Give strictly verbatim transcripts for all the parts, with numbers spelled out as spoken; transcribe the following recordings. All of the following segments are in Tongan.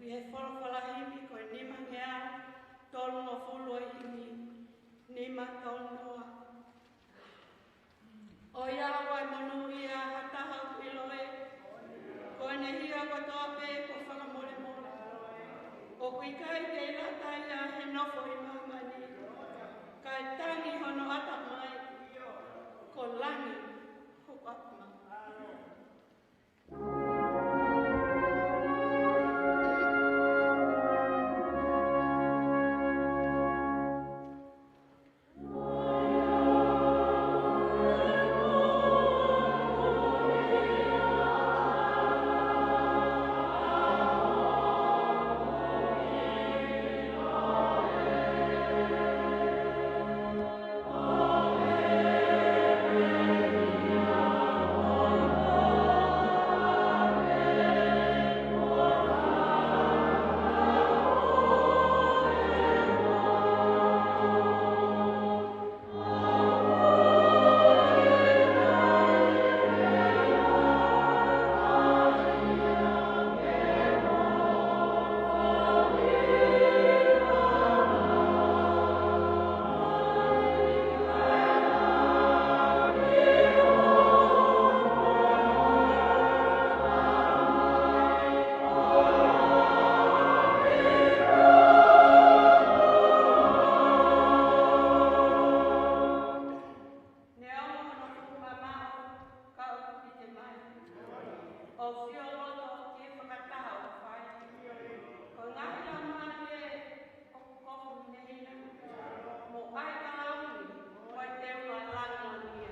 ʻI he folofola himi ko e nima ngeau tolungofulu ʻo e himi, nima tolu noa. ʻOiauē, monūʻia ha taha ʻoku ʻiloʻi, ko ʻene hia kotoa pē kuo fakamolemole. ʻOku ʻikai ke ʻi ai ha taha ia he nofo ʻi māmani, kae tangi hono ʻatamai, ko langi hoku ʻatamai. Neongo hono fuʻu mamaʻo, ka ʻoku pite mai. ʻOku fioloto ki he fakataha ʻoku fai. Ko e ngaahi laumālie ʻoku kofu hinehina, mo ʻai kalauni, mo e teunga langilangiʻia.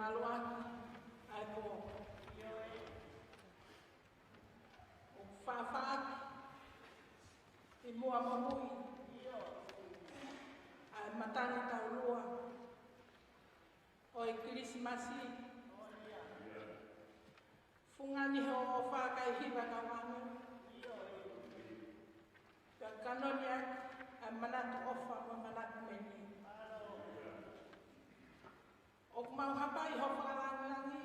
Maluaki ʻa e pō. ʻOku faʻafaʻaki ʻi muʻa mo mui ʻa e matangi taulua ʻo e Kilisimasi. Fungani hoʻo ʻofa kae hiva kau ʻāngelo. Pea kanoni ʻaki ʻa e manatu ʻofa mo e manatu meni. ʻOku mau hapai ho fakalāngilangi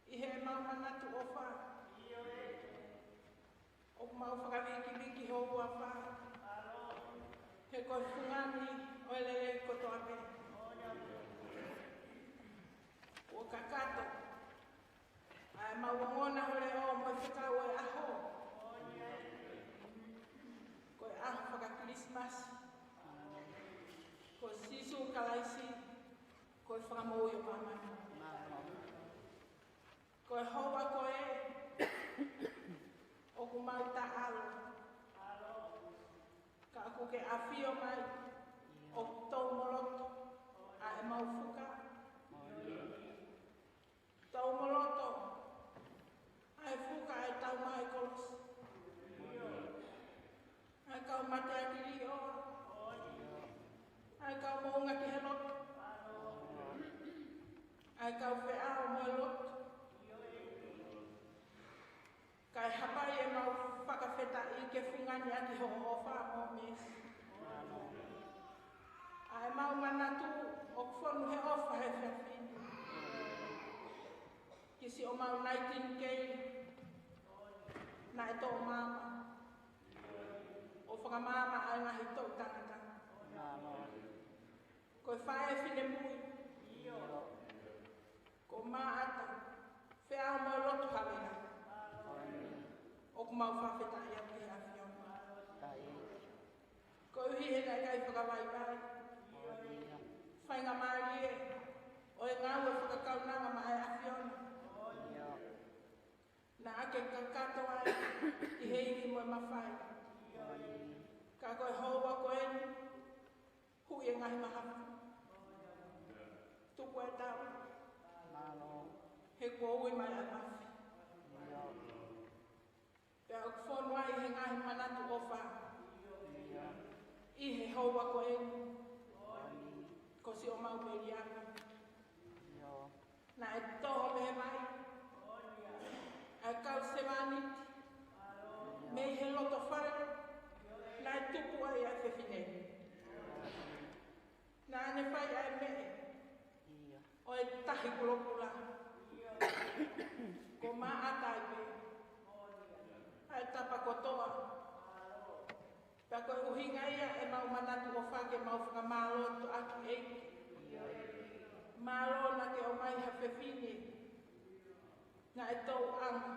ʻi heʻemau manatu ʻofa. ʻOku mau fakavikiviki ho huafa. He ko e fungani ʻo e lelei kotoa pē. Kuo kakato ʻa ʻemau ongona ho leʻo mo e fekau ʻo e ʻaho. Ko e ʻaho faka-Kilisimasi. Ko Sīsū Kalaisi, ko e Fakamoʻui ʻo māmani. Ko e houa ko ē ʻoku mau taʻalo, ka ʻoku ke ʻafio mai ʻo toumoloto ʻa ʻemau fuka. Toumoloto ʻa e fuka ʻa e tau mai kolosi. ʻA e kau mate ʻaki liʻoa. ʻA e kau moʻunga ki he lotu. ʻA e kau feʻao mo e lotu. Kae hapai ʻemau fakafetaʻi ke fungani ʻaki hoʻo ʻofa mo e meesi. ʻA ʻemau manatu ʻoku fonu he ʻofa he efiafi ni ki siʻomau Nightingale naʻe toʻo maama ʻo fakamaama ʻa e ngaahi toʻu tangata. Ko e faʻē finemui, ko Maʻata, feʻao mo e lotu Havea. ʻOku mau fakafetaʻi atu ki he ʻAfiona. Koeʻuhi he naʻe ʻikai fakavaivai, faingamālie ʻo e ngāue fakakaunanga maʻa e ʻAfiona. Naʻa ke kakato ai ʻi he ivi mo e mafai. Ka ko e houa ko eni, huʻi e ngaahi mahafu. Tuku e tau. He kuo ui mai ʻa e mafi. Pea ʻoku fonu ai he ngaahi manatu ʻofa ʻi he houa ko eni, ko siʻomau Meliana. Naʻe toho mei he vai ʻa e kau sevāniti mei he loto fale naʻe tupu ai ʻa e fefine. Naʻa ne fai ʻa e meʻe ʻo e Tahi Kulokula. Ko Maʻata ai pē ʻa e tapa kotoa. Pea ko e ʻuhinga ia ʻemau manatu ʻofa ke mau fakamālō atu ʻEiki. Mālō naʻa ke ʻomai ha fefine naʻe tōʻanga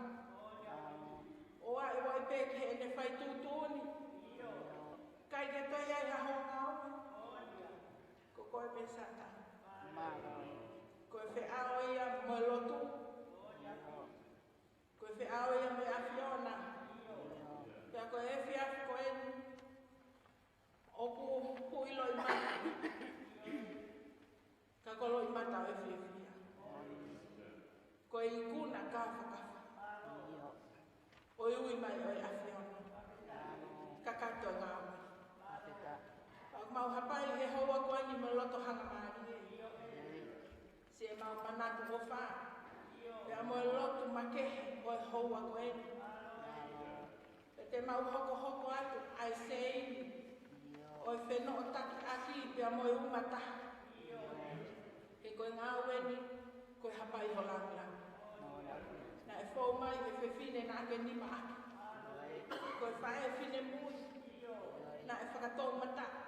ʻo aʻu ai pē ki heʻene fai tuʻutuʻuni. ʻIkai ke toe ʻi ai ha houngaʻia. Ko koe pē Sātane. Ko e feʻao ia mo e lotu. Ko e feʻao ia mo e ʻAfiona. Pea ko e efiafi ko eni ʻoku huʻi loʻimata. Ka ko loʻimata ʻo e fiefia. Ko e ikuna kāfakafa ʻo e ui mai ʻo e ʻAfiona. Kakato e ngāue. ʻOku mau hapai he houa ko eni mo e loto hangamālie. Siʻemau manatu ʻofa pea mo e lotu makehe ʻo e houa ko eni. Pea te mau hokohoko atu ʻa e seini ʻo e fenoʻotakiʻaki pea mo e umataha. He ko e ngāue ni, ko e hapai ho lāngilangi. Naʻe fou mai he fefine naʻa ke nima ʻaki. Ko e faʻē finemui naʻe fakatoumataʻa.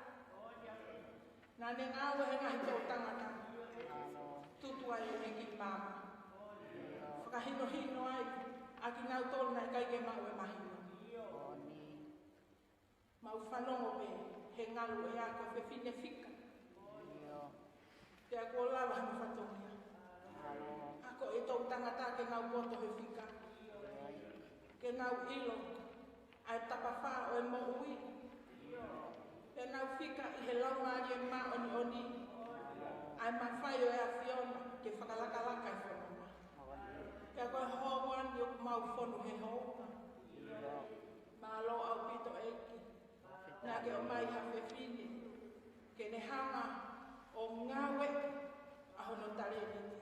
Naʻa ne ngāue he ngaahi toʻu tangata. Tutu ai ʻene kiʻi maama. Fakahinohino ai ʻa kinautolu naʻe ʻikai ke maʻu e mahino. Mau fanongo pē he ngalu ʻe ako fefine fika. Pea kuo lava hano fatongia. Ako e toʻu tangata ke nau poto he fika. Ke nau ʻilo ʻa e tapafā ʻo e moʻui. Pea nau fika ʻi he Laumālie Māʻoniʻoni, ʻa e mafai ʻo e ʻAfio. fonu he hounga. Mālō ʻaupito ʻEiki. Naʻa ke ʻomai ha fefine ke ne hanga ʻo ngāueʻi ʻa hono talēniti.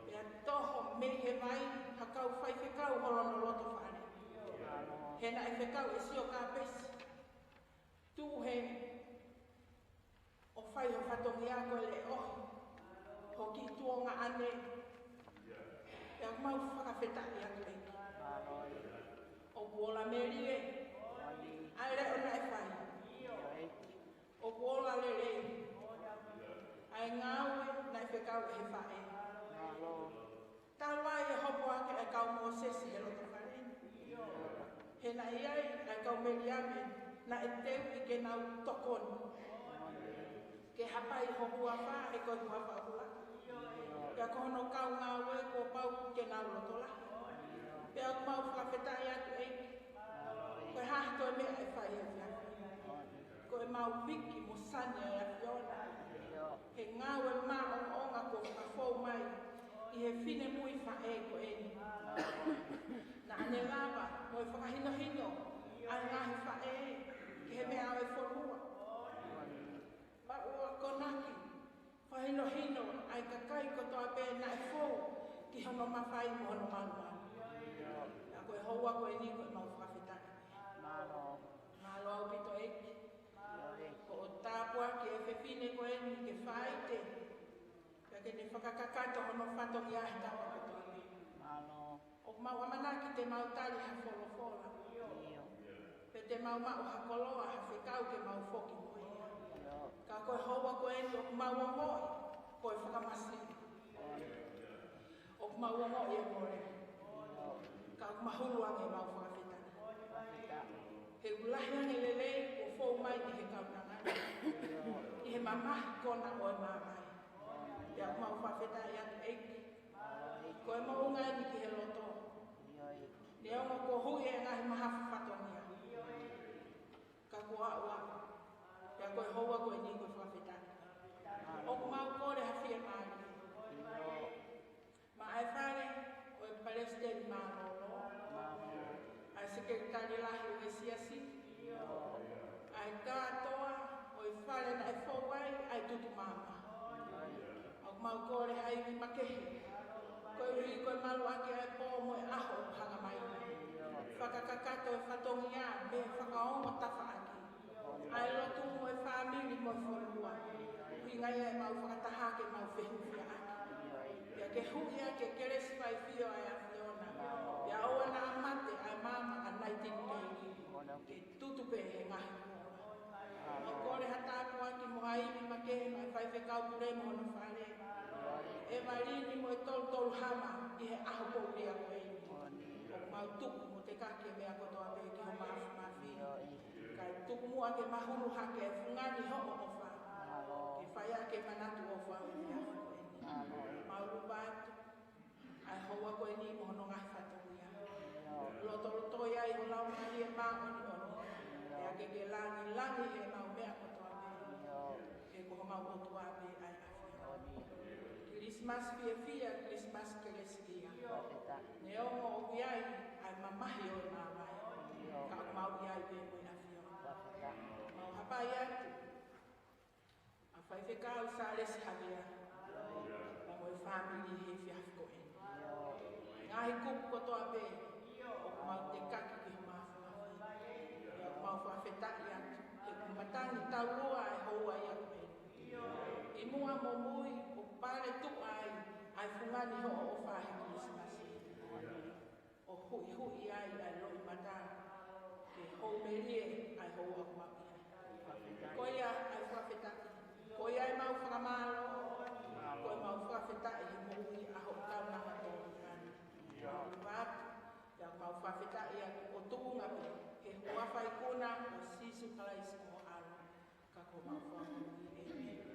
Pea toho mei he vai ha kau faifekau holo hono loto fale. He naʻe fekau ʻe Sio Kāpesi tuʻu heni ʻo fai ho fatongia ko e leʻohi ho kiʻi tuongaʻane. Pea mau fakafetaʻi atu ʻEiki. ʻOku ola melie ʻa e leʻo naʻe fai. ʻOku ola lelei ʻa e ngāue naʻe fekau ʻe he faʻē. Talu ai e hopo ake ʻa e kau Mōsese he loto fale. He naʻe ʻi ai ʻa e kau Meliame naʻe teuʻi ke nau tokoni ke hapai ho huafa he ko e huafa ʻoku lahi. Pea ko hono kau ngāue kuo pau ke nau loto lahi. Pea ʻoku mau fakafetaʻi atu ʻEiki. Ko e hā ha toe meʻa ʻe fai he efiafi ni? Ko ʻemau viki mo sani ʻa e ʻAfiona he ngāue maʻongoʻonga kuo fakafou mai ʻi he finemui faʻē ko eni. Naʻa ne lava mo e fakahinohino ʻa e ngaahi faʻē ki he meʻa ʻo e fonua. Maʻu akonaki, fakahinohino ʻa e kakai kotoa pē naʻe fou ki hono mafai mo hono malumalu. Pea ko e houa ko eni ko ʻemau fakafetaʻi. Mālō ʻaupito ʻEiki. Ko hoʻo tāpuaki e fefine ko eni ke faite, pea ke ne fakakakato hono fatongia he tapa kotoa pē. ʻOku mau ʻamanaki te mau tali ha folofola, pe te mau maʻu ha koloa, ha fekau ke mau foki mo ia. Ka ko e houa ko eni ʻoku mau ongoʻi ko e fakamasiva. ʻOku mau ongoʻi e mole. Ka ʻoku mahulu ange ʻemau fakafetaʻi he ʻoku lahi ange lelei kuo fou mai ʻi he kaunanga ni, ʻi he mamahi kona ʻo e māmani. Pea ʻoku mau fakafetaʻi atu ʻEiki. Ko e moʻunga eni ki he loto. Neongo kuo huʻi e ngaahi mahafu fatongia, ka kuo aʻu. Pea ko e houa ko eni ko e fakafetaʻi. ʻOku mau kole ha fiemālie maʻa e fale ʻo e Palesiteni Mālōlō, ʻa e Sekelitali Lahi ʻo e Siasi, ʻa e kātoa ʻo e fale naʻe fou ai ʻa e Tutu Maama. ʻOku mau kole ha ivi makehe, koeʻuhi ko e maluʻaki ʻa e pō mo e ʻaho ʻoku hanga mai. Fakakakato e fatongia mo e fakaongo tafaʻaki ʻa e lotu mo e fāmili mo e fonua. ʻUhinga ia ʻemau fakataha ke mau fehufiaʻaki, pea ke huʻi ʻa e kelesi faifio ʻa e ʻAfiona. Pea ʻoua naʻa mate ʻa e maama ʻa Naitini Keili, ke tutu pē he ngaahi kuonga. ʻOku kole ha tāpuaki mo ha ivi makehe maʻa e faifekau pule mo hono fale, ʻEvalini mo e Tolutolu Hama ʻi he ʻaho poʻuli ko eni. ʻOku mau tuku mo tekaki e meʻa kotoa pē ki ho māfimafi. Kae tuku muʻa ke mahulu hake e fungani hoʻo ʻofa, ke fai ʻaki e manatu ʻofa ʻo e efiafi ko eni. Mau ʻofa atu ʻa e houa ko eni mo hono ngaahi fatongia. Lotolotoi ai ho Laumālie Māʻoniʻoni, pea ke ke langilangi heʻemau meʻa kotoa pē. He ko homau ʻOtua pē ʻa e ʻAfiona. Kilisimasi fiefia, Kilisimasi kelesiʻia. Neongo ʻoku ʻi ai ʻa e mamahi ʻo e māvae, ka ʻoku mau ʻi ai pē mo e ʻAfiona. Mau hapai atu ʻa Faifekau Sālesi Havea pea mo e fāmili he efiafi ko eni. Ngaahi kupu kotoa pē ʻoku mau tekaki ki ho māfimafi. Pea ʻoku mau fakafetaʻi atu he kuo matangi taulua e houa ia ko eni. ʻI muʻa mo mui ʻoku pale tuʻa ai ʻa e fungani hoʻo ʻofa he Kilisimasi, ʻo huʻihuʻi ai ʻa e loʻimata ke houmelie ʻa e houa ʻoku mau ʻi ai. Ko ia ʻa e fakafetaʻi. Ko ia ʻemau fakamālō. Ko ʻemau fakafetaʻi he moʻui ʻa hoʻo kaunanga tō ʻi ai. Mau ʻofa atu, pea mau fakafetaʻi atu ʻo tuʻunga pē he huafa ikuna ʻo Sīsū Kalaisi ko ho ʻAlo, ka ko homau Fakamoʻui. ʻĒmeni.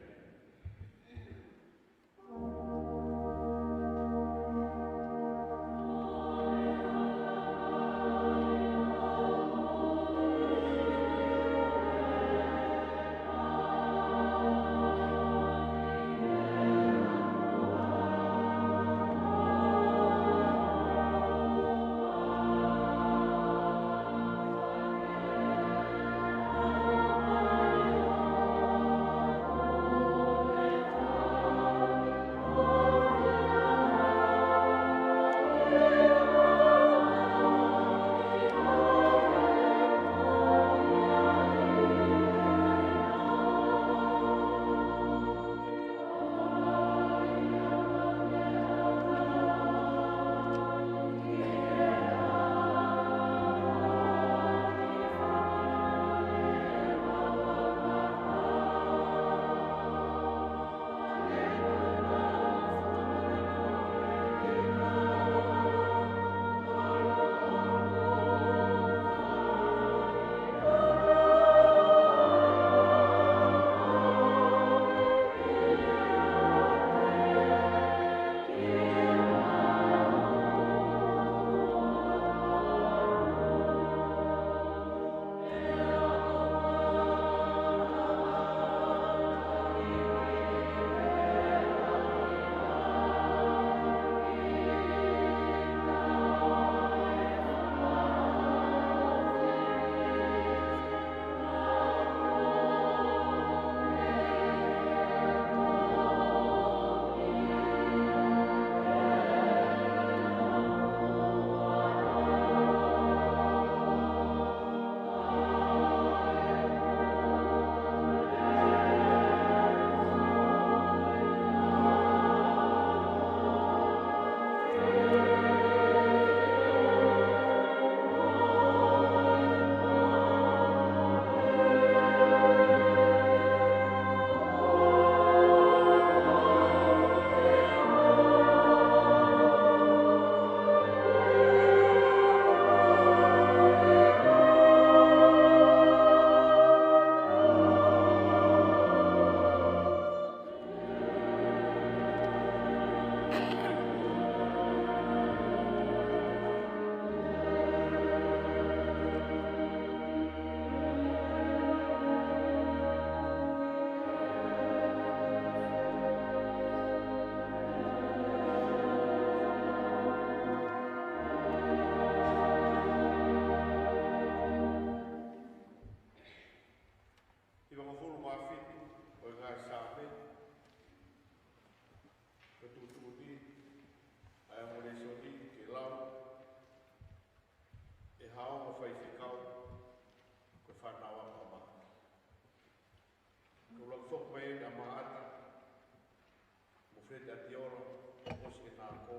Te ola, ʻosi ke nā ko.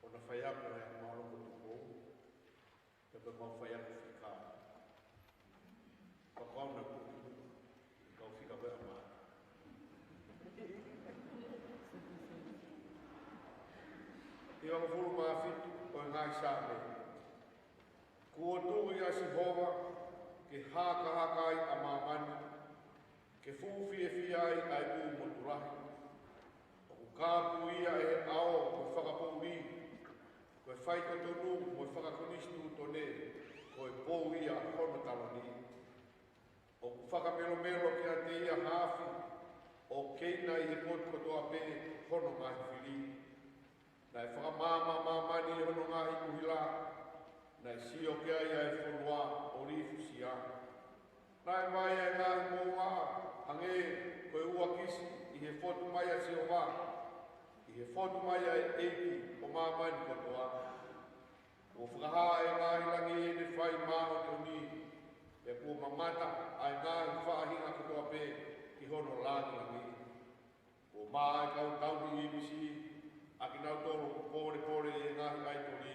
ʻO na faiako ʻa e mālō ko Tupou, pea ko e mau faiako fika. Pea ko au na kuku, kau fika ko e ʻa mā. Hivangofulu mā fitu ʻo e ngaahi Saame. Kuo tuʻu ia ʻa Sihova, ke hakahaka ai ʻa māmani, ke fuʻu fiefia ai ʻa e ʻū motu lahi. ʻOku kāpui ia ʻe he ʻao mo e fakapoʻuli, ko e faitotonu mo e fakakonisitūtone, ko e pou ia hono taloni. ʻOku fakamelomelo kiate ia ha afi, ʻo keina ʻi he potu kotoa pē hono ngaahi fili. Naʻe fakamaama ʻa māmani ʻi hono ngaahi ʻuhila, naʻe sio ki ai ʻa e fonua ʻo lifusia. Naʻe vai ʻa e ngaahi mouaʻa hangē ko e uakisi ʻi he fotu mai ʻa Sihova, ʻi he fotu mai ʻa e ʻEiki ʻo māmani kotoa. Kuo fakahā ʻe he ngaahi langi ʻene fai māʻoniʻoni, pea kuo mamata ʻa e ngaahi faʻahinga kotoa pē ki hono langilangi. Kuo mā ʻa e kau tauhi ʻīmisi, ʻa kinautolu ʻoku pōlepole ʻi he ngaahi ʻaitoli.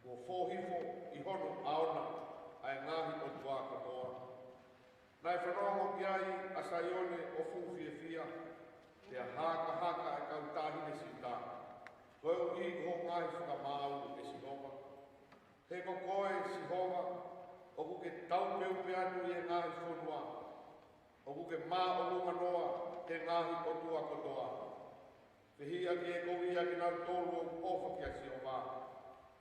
Kuo foʻohifo ʻi hono ʻao na ʻa e ngaahi ʻotua kotoa. Naʻe fanongo ki ai ʻa Saione ʻo fuʻu fiefia, pea hakahaka ʻa e kau taʻahine Siuta, koeʻuhi ko hoʻo ngaahi fakamaau, ʻe Sihova. He ko koe, Sihova, ʻoku ke taupeupeatu ʻi he ngaahi fonua, ʻoku ke māʻolunga noa he ngaahi ʻotua kotoa. Fehiʻa ke kovi ʻa kinautolu ʻoku ʻofa kia Sihova,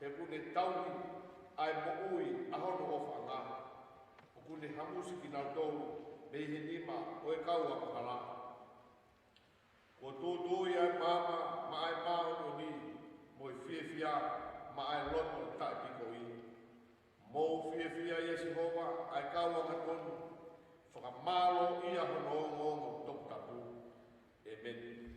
he ʻoku ne tauhi ʻa e moʻui ʻa hono ʻofaʻanga. ʻOku ne hamusi kinautolu mei he nima ʻo e kau angahala. Kuo tūtuuʻi ʻa e maama maʻa e māʻoniʻoni, mo e fiefia maʻa e loto taʻepikoʻi. Mou fiefia ʻia Sihova, ʻa e kau angatonu, fakamālōʻia hono ongoongo toputapu. ʻĒmeni.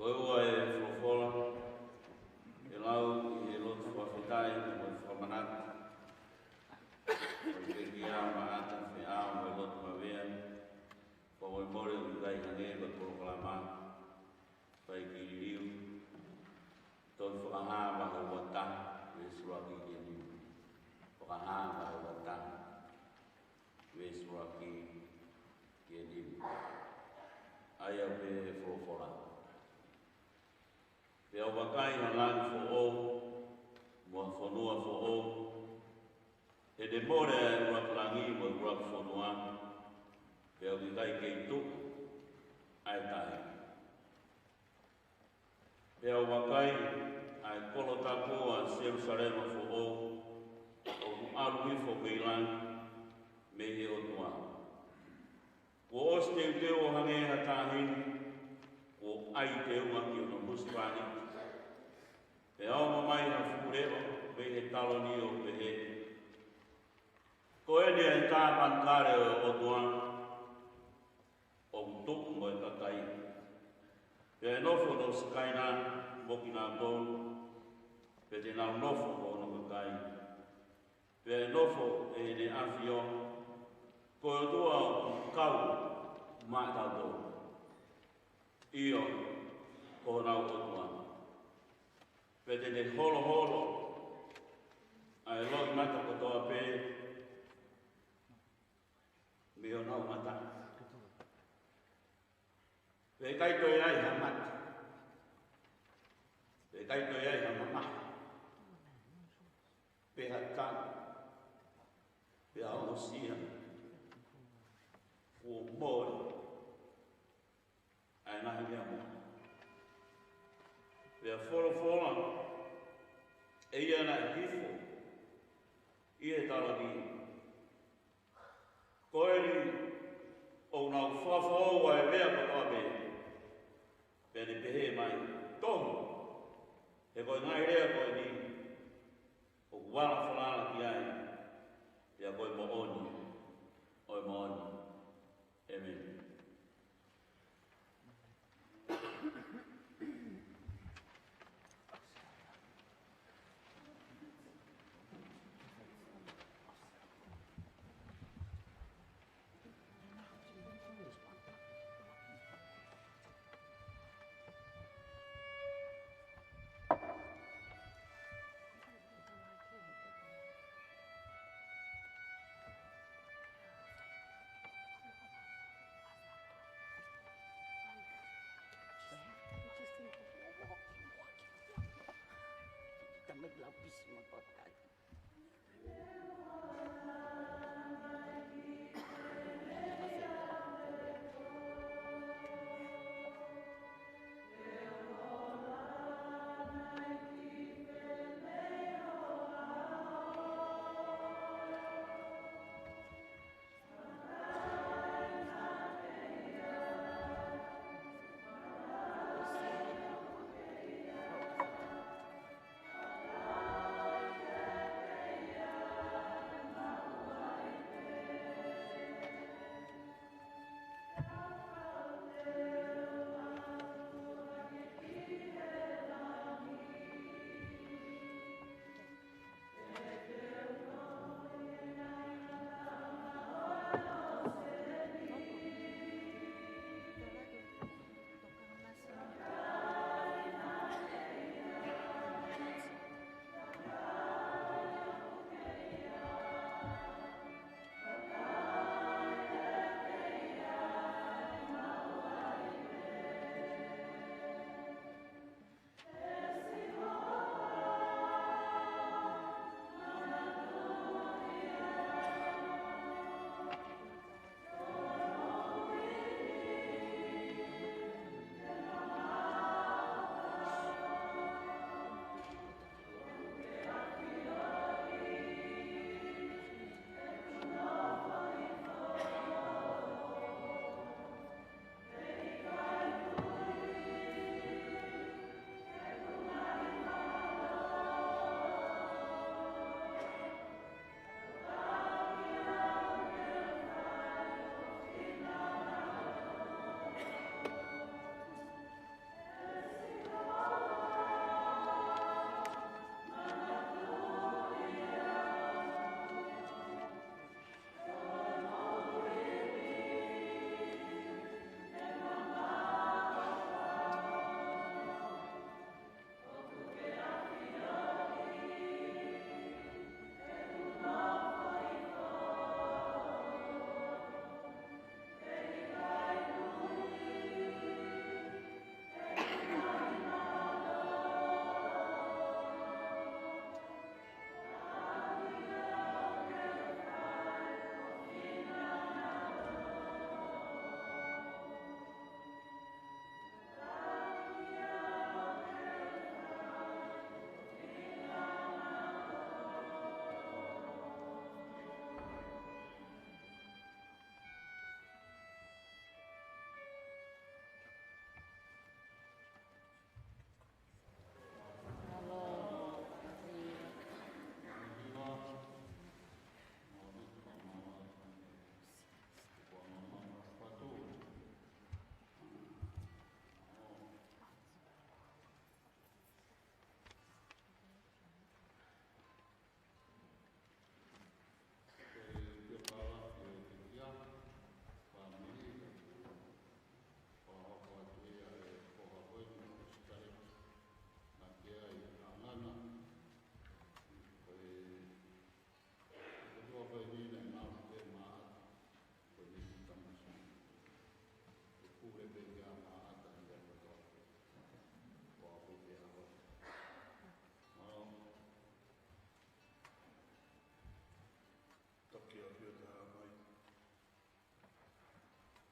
Ko e ua e folofola, ʻe lau ʻi he lotu fakafetaʻi mo e fakamanatu. Ko e pekia maʻata feʻao mo e lotu mavea. Ko e molemole ʻoku ʻikai hangē ko e polokalama. Fai ki liliu. Tohi Fakahā vahe ua taha, veesi ʻuluaki ki he nima. Fakahā vahe ua taha, veesi ʻuluaki ki he nima. ʻA ia ʻoku pehē e folofola. Pea u vakai ha langi foʻou, mo ha fonua foʻou. He ne mole ʻa e ʻuluaki langi mo e ʻuluaki fonua. Pea ʻoku ʻikai kei tuʻu ʻa e tahi. Pea u vakai, ʻa e kolo tapu ʻa Selusalema foʻou, ʻoku ʻalu hifo mei langi, mei he ʻOtua. Kuo ʻosi teuteu ʻo hangē ha taʻahine, kuo ʻai teunga ki hono husepāniti. Pea ongo mai ha fuʻu leʻo mei he taloni ʻo pehē: Ko eni ʻa e tāpanekale ʻo e ʻOtua, ʻoku tuʻu mo e kakai. Pea ʻe nofo hono Sikaina mo kinautolu, pea te nau nofo ko hono kakai. Pea ʻe nofo ʻi heʻene ʻAfio, ko e ʻOtua ʻoku kau maʻatautolu. ʻIo, ko honau ʻOtua. Pea te ne holoholo ʻa e loʻimata kotoa pē mei honau mata. Pea ʻe ʻikai toe ʻi ai ha mate. Pea ʻe ʻikai toe ʻi ai ha mamahi. Pe ha tangi. Pea ongosia. Kuo mole ʻa e ngaahi meʻa moʻoni. Pea folofola ʻe ia naʻe hifo ʻi he taloni: Ko eni ʻoku nau fakafoʻou ʻa e meʻa kotoa pē. Pea ne pehē mai: Tohi, he ko e ngaahi lea ko eni ʻoku ala falala ki ai, pea ko e moʻoni ʻo e moʻoni. ʻĒmeni.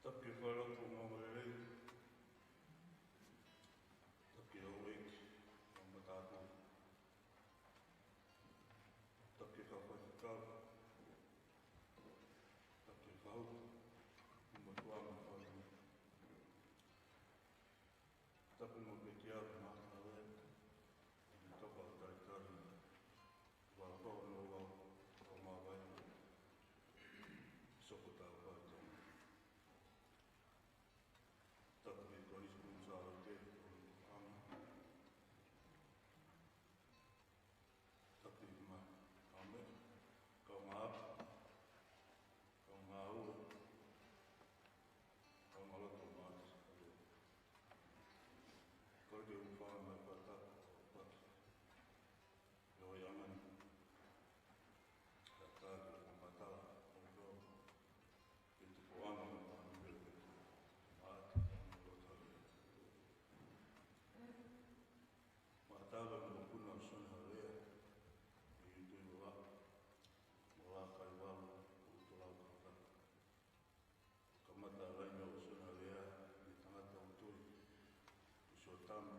Tapu ki he fale lotu ʻo e ongoongolelei. Tapu ki he houʻeiki ʻo e matāpule. Tapu ki he kau faifekau. Tapu ki he fahu, mo e motuʻa mo e fāmili. Tapu mo e pekia mo e mātuʻa, ʻi he kapa talitali. Vala pau no lau, ʻo mavae. Soko tau pau tau. Tapu ki he Kolisi Kuini Sālote, ʻo e ʻAma. Tapu ki he ma-, ʻame, kau maʻapu, kau ngāue, kau ngaloto maʻapu. Kole ke u fana mai pata, pata. ʻIo, ʻi he ʻamanaki. Ka tā ke kamata, ʻo ʻio. Ke tuku ʻana mo ʻana pē pē. Mātuʻa mo loto. Mātala mo puna ʻo Sona Havea. ʻI he tui loa. Mo la kai walo, ʻo uto lau kata. Kamata laine ʻo Sona Havea, ʻi he tangata ʻo tui, ʻo Siotama,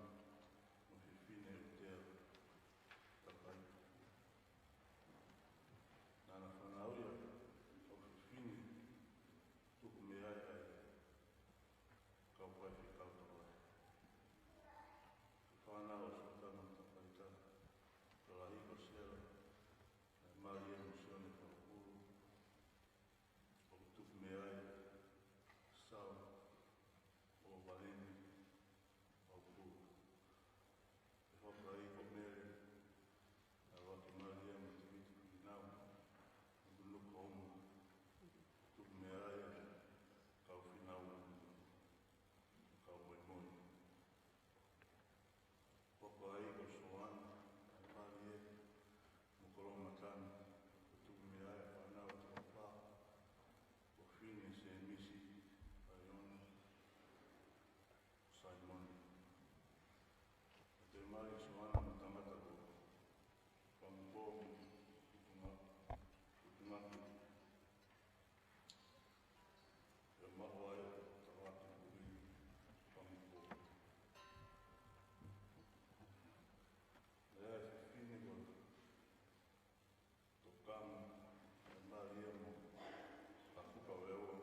mo e fefine ʻo Tea, Takai. Naʻa na fanauʻi ʻa e fefine, tuku mei ai ʻa e kau faifekau Takai. Ko e fānau ʻo Siotama mo Takai, ka lahi ko Sela, ʻa e mali ʻa Sione Paupulu, ʻoku tuku mei ai Sau ʻo Valeni Paupulu. ʻE hoko ai ko Mele, ʻa Vaki Malia mo Tevita Kuinau, ʻoku nuku ʻo uma, tuku mei ai kau finau mo kau moimoi. Hoko ai ko Soana, Palie, mo Kolomatani, ʻoku tuku mei ai ʻa e fānau ʻe toko fā, ko Fine, Semisi, ʻAiona, Saimoni. ʻA e mali ʻo Soana mo e tangata ko Pangupō, Kutunga-, Kutungaki. ʻE maʻu ai ʻa Tavaki Kuini Pangupō. ʻA e fefine ko Tokanga, ʻa e mali ia mo Kakuka Veua.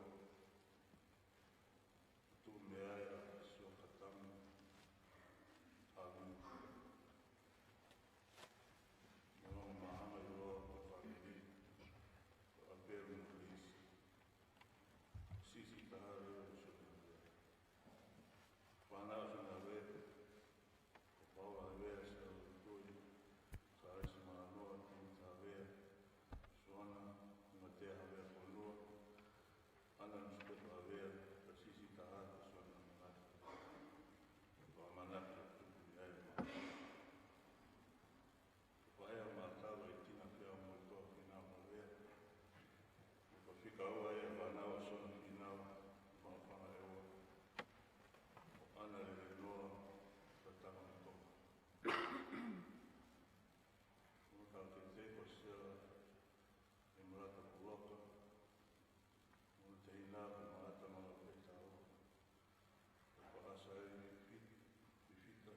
Tuku mei ai ʻa Siokatami Halu. Mo e māhanga ʻi loa ko e fāmili, ko ʻApelu mo Lisi. Sisi Taha Leo Sona Havea. Fānau Sona Havea, ko Paula Havea, Sela Lutui, Kalesi Mānoa, Timita Havea, Soana, Matea Havea Fonua, ʻAna Nusipepa Havea, Sisi Taha, Soana Mangata. Ko e ʻamanaki ʻoku tuku mei ai ʻa e mali. Ko e paʻea mātalo ʻa Tina Feamotoa Finau Havea. Ko e fika ua ʻa e fānau ʻa Sona Finau, Fangafanga ʻEua. Ko ʻAna Lelenoa, Tataka Motoka. Ko e kau kete ko Sela, ʻe Malata Puloka. Mo e teina ko Malata Malapetau. Ko Paʻasa ʻe Fifi-, Fifita,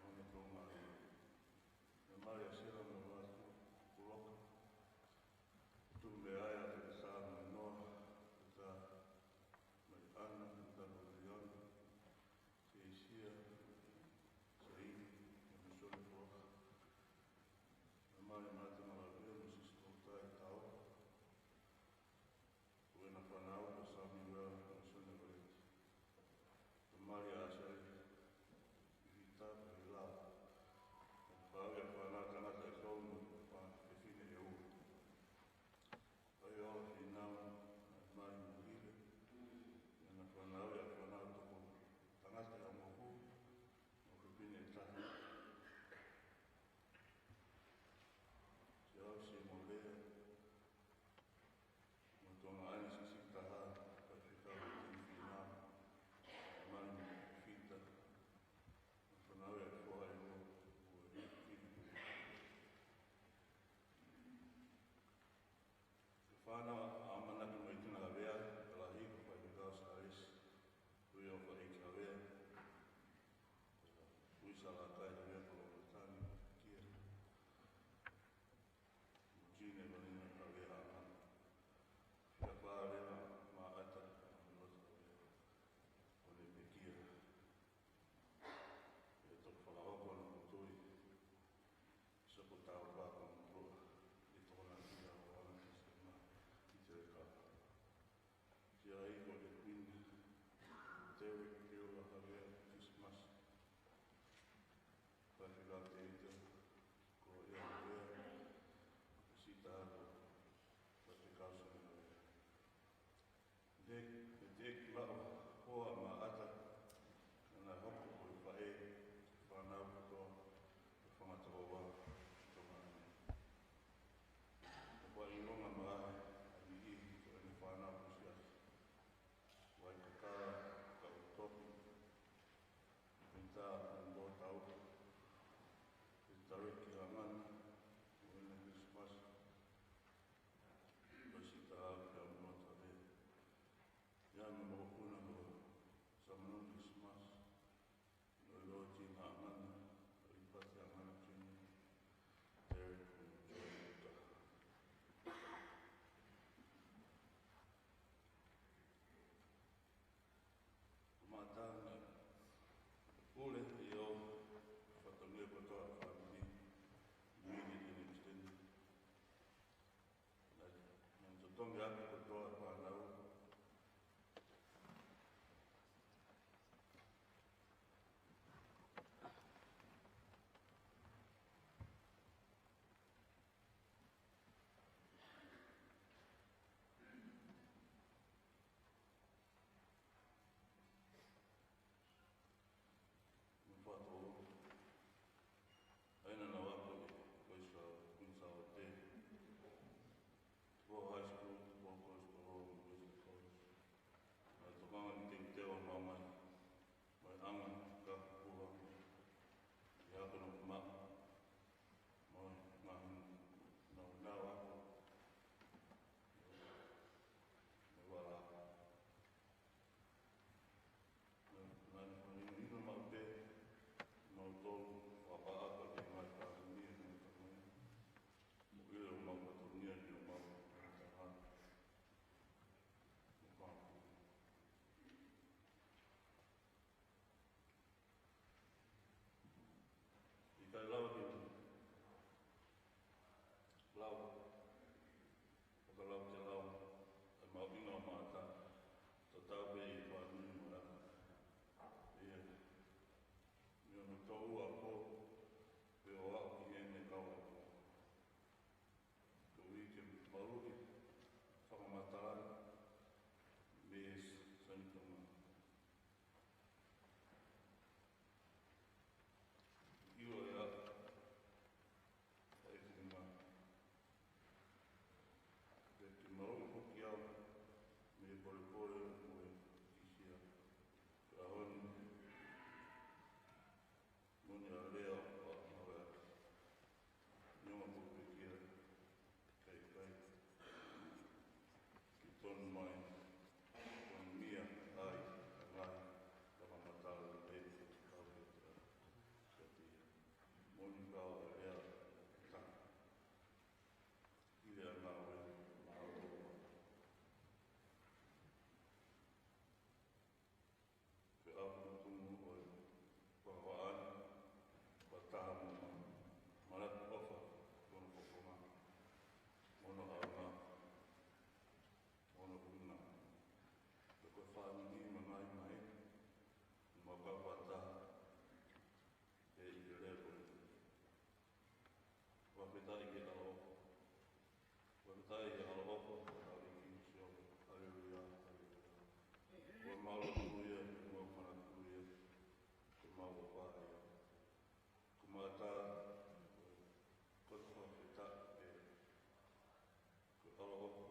ʻo ne ko mai. ʻE mali ʻa Sela mo Latu Puloka. Tuku mei ai ʻa Fetisa Tongi atu kotoa e fānau. Mo e fātolo. ʻA ia naʻa nau ako ʻi Queens College, Queens College, Tupou High School, Tupou College, Tupou College. Naʻe tokanga ki he teuteu ʻa e maama, mo e anga, ka puha. ʻI he ako naʻa nau maʻu, mo e ngaahi nāunau ako, mo e vala. Naʻa, naʻa ne fakahingoa maʻu pē, maʻu tolu, fakapaʻata ki he ngaahi fāmili, mo e tamai. Mo ʻilo homau fatongia ki homau taha. Mo fāmili. ʻIkai lava ke lava, ʻo ka lava ke lava, ʻa e mahuʻinga ʻo Maʻata, tatau pē ʻi he fāmili mo e ʻapi. ʻIo, mei hono toʻu ako, pea u aʻu ki heʻene kau ako. Koeʻuhi ke maluʻi, fakamatala, mei he Sanitonga. ʻIo ia, ʻa e kima. Pea ke maluʻi foki au, mei he polepole mo e hihia. Pea ʻaho ni, moʻoni ʻa e lea ʻoku ou maʻu ʻa e neongo ko e pekia, ʻikai, ʻikai. Ke tonu mai, tonu mai ai, ʻa e ngaahi fakamatala ʻe te kau he te ʻa, ʻa te ia. Moʻoni kau e lea, ka. ʻI he anga ʻo e, ma ʻo. Ke ʻapu tumu ʻo e fakavaʻa ni, fakataha mo ma, manatu ʻofa, mo hono fofonga, mo hono ʻaonga, mo hono ʻuhinga. Pea ko e fāmili ma ngaahi mai, ma ka fakataha, ʻe ʻi he lepo. Fakafetaʻi ki he ʻaloʻofa. Fakafetaʻi ki he ʻaloʻofa, ʻa e ʻEiki Sihova. Haleluia, haleluia. Ko e mau lotu ia, ko e mau manatu ia, ko e mau ʻofa ia. Ko Maʻata, ko e fakafetaʻi, ko e ʻaloʻofa,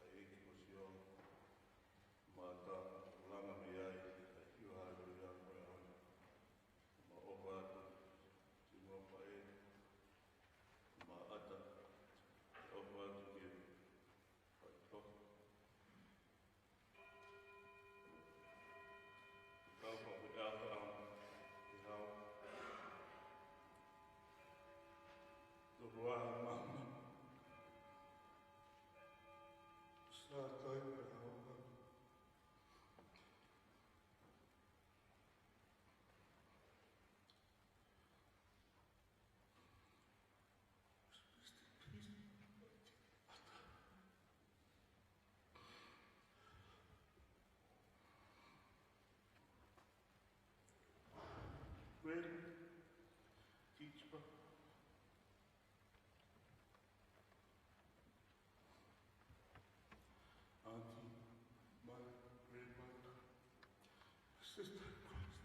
ʻa e ʻEiki ko Sihova. Maʻata, langa mei ai, ʻa e hiva haleluia, ko e ʻaho ni. Mau ʻofa atu, ki he faʻē, Maʻata, ʻofa atu ki he faʻitoka. Kau faʻē ʻa e ʻaho, ki hau. Toko ʻa e maama. Sa kai pē hau. Well, teacher, auntie, mother, grandmother, sister in Christ.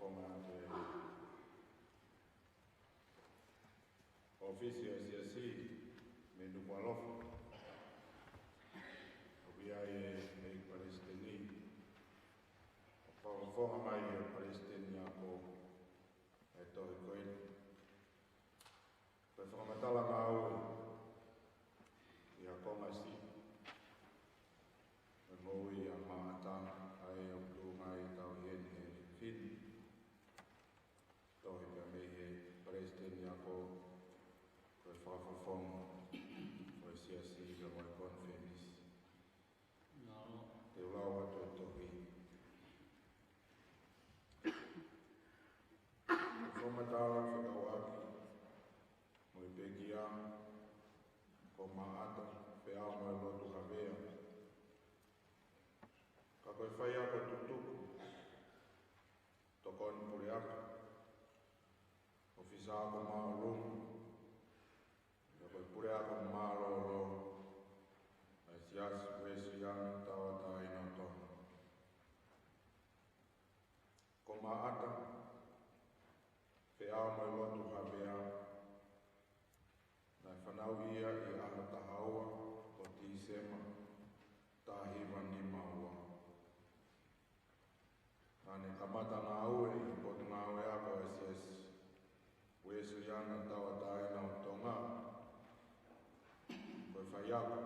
Ko e ʻōfisi ʻo e Siasi mei Nukuʻalofa. ʻOku ʻi ai e ʻEiki Palesiteni. ʻOku fakafofonga mai ʻe he Palesiteni Ako e tohi ko eni. Ko e fakamatala ngāue ʻa e Kōmisi ʻo e Moʻui ʻa Maʻata, ʻa ia ʻoku tuʻunga ai ʻetau ʻi heni he efiafi ni. Tohi pē mei he Palesiteni Ako, ko e fakafofonga ʻo e Siasi pea mo e konifelenisi. Te u lau atu e tohi. Fakamatala fekauʻaki mo e pekia. Ko Maʻata, Feʻao mo e Lotu Havea. Ka ko e faiako tutuku, tokoni puleako, ʻōfisa ako māʻolunga, pea ko e puleako mālōlō ʻa e Siasi Uēsiliana Tauʻatāina ʻo Tonga. Ko Maʻata, Feʻao mo e Lotu Havea, naʻe fanauʻi ia ʻi he ʻaho taha ua ʻo Tīsema, taha hiva nima ua. Naʻa ne kamata ngāue ʻi he Potungāue Ako ʻa e Siasi Uēsiliana Tauʻatāina ʻo Tonga ko e faiako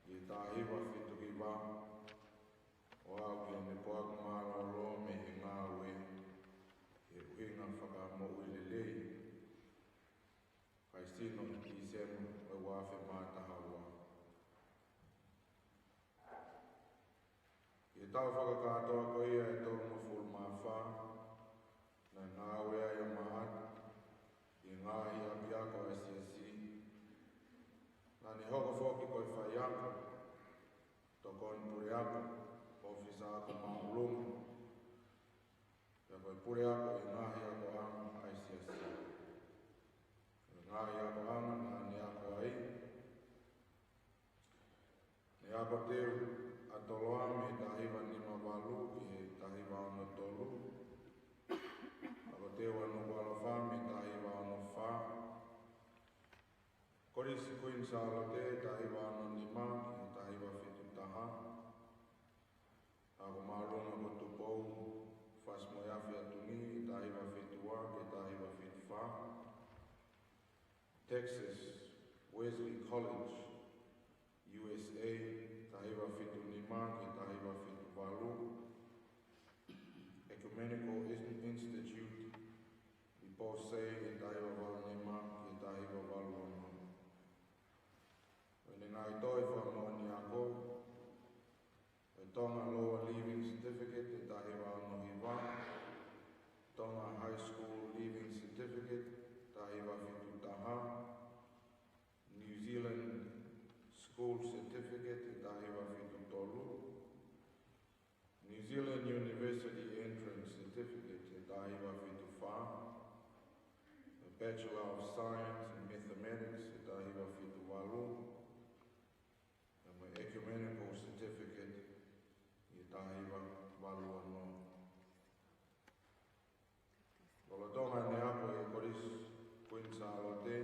ʻi he taha hiva fitu hiva, ʻo aʻu ki heʻene poaki mālōlō mei he ngāue, ʻi he ʻuhinga fakamoʻui lelei, fai sino ʻi Tīsema ʻo e ua afe mā taha ua. ʻI he taʻu fakakātoa ko ia ʻe tolungofulu mā fā, naʻe ngāue ai ʻa Maʻata ʻi he ngaahi ʻapiako ʻa e Siasi. Naʻa ne hoko foki ko e faiako, tokoni puleako, ʻōfisa ako māʻolunga, pea ko e puleako ʻi he ngaahi akoʻanga ʻa e Siasi. Ko e ngaahi akoʻanga naʻa ne ako ai, ne ako teu ʻa Toloa mei he taha hiva nima valu ki he taha hiva ono tolu. Ako teu ʻa Nukuʻalofa mei he taha hiva ono fā. Kolisi Kuini Sālote, taha hiva ono nima ki he taha hiva fitu taha. Ako māʻolunga ko Tupou, Fasi mo e Afi ʻa Tuni, taha hiva fitu ua ki he taha hiva fitu fā. Texas Wesley College, U S A, taha hiva fitu nima ki he taha hiva fitu valu. Ecumenical Ins-, Institute ʻi Pohnpei, taha hiva valu nima ki he taha hiva valu ono. Ko ʻene ngaahi tohi fakamoʻoni ako, ko e Tonga Lower Leaving Certificate ʻi he taha hiva ono hiva, Tonga High School Leaving Certificate, taha hiva fitu taha, New Zealand School Certificate ʻi he taha hiva fitu tolu, New Zealand University Entrance Certificate ʻi he taha hiva fitu fā, a Bachelor of Science in Mathematics ʻi he taha hiva fitu valu, pea mo e Ecumenical Certificate ʻi he taha hiva valu ono. Lolotonga ʻene ako ʻi he Kolisi Kuini Sālote,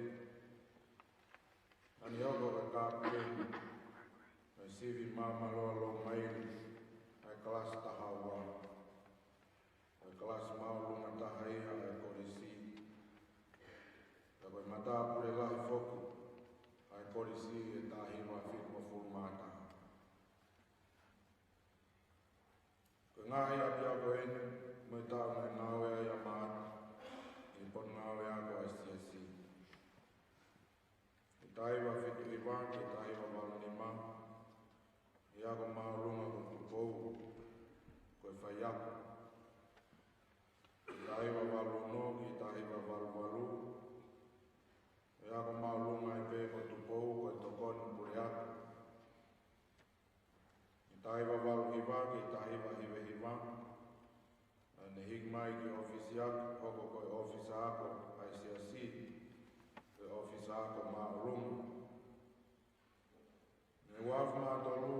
naʻa ne hoko ko e kapiteni ʻo e sivi māmaloa longomaili ʻa e kalasi taha ua, ko e kalasi māʻolunga taha ia ʻa e kolisi, pea ko e matāpule lahi foki ʻa e kolisi ʻi he taha hiva fitungofulu mā taha. Ko e ngaahi ʻapiako eni mo e taʻu naʻe ngāue ai ʻa Maʻata ʻi he Potungāue Ako ʻa e Siasi. ʻI he taha hiva fitu hiva ki he taha hiva valu nima, ʻi he ako māʻolunga ko Tupou, ko e faiako. ʻI he taha hiva valu ono ki he taha hiva valu valu, ʻi he ako māʻolunga ai pē ko Tupou, ko e tokoni puleako. ʻI he taha hiva valu hiva ki he taha hiva hiva hiva, naʻa ne hiki mai ki he ʻōfisi ako, hoko ko e ʻōfisa ako ʻa e Siasi, ko e ʻōfisa ako māʻolunga. Mei he ua afe mā tolu,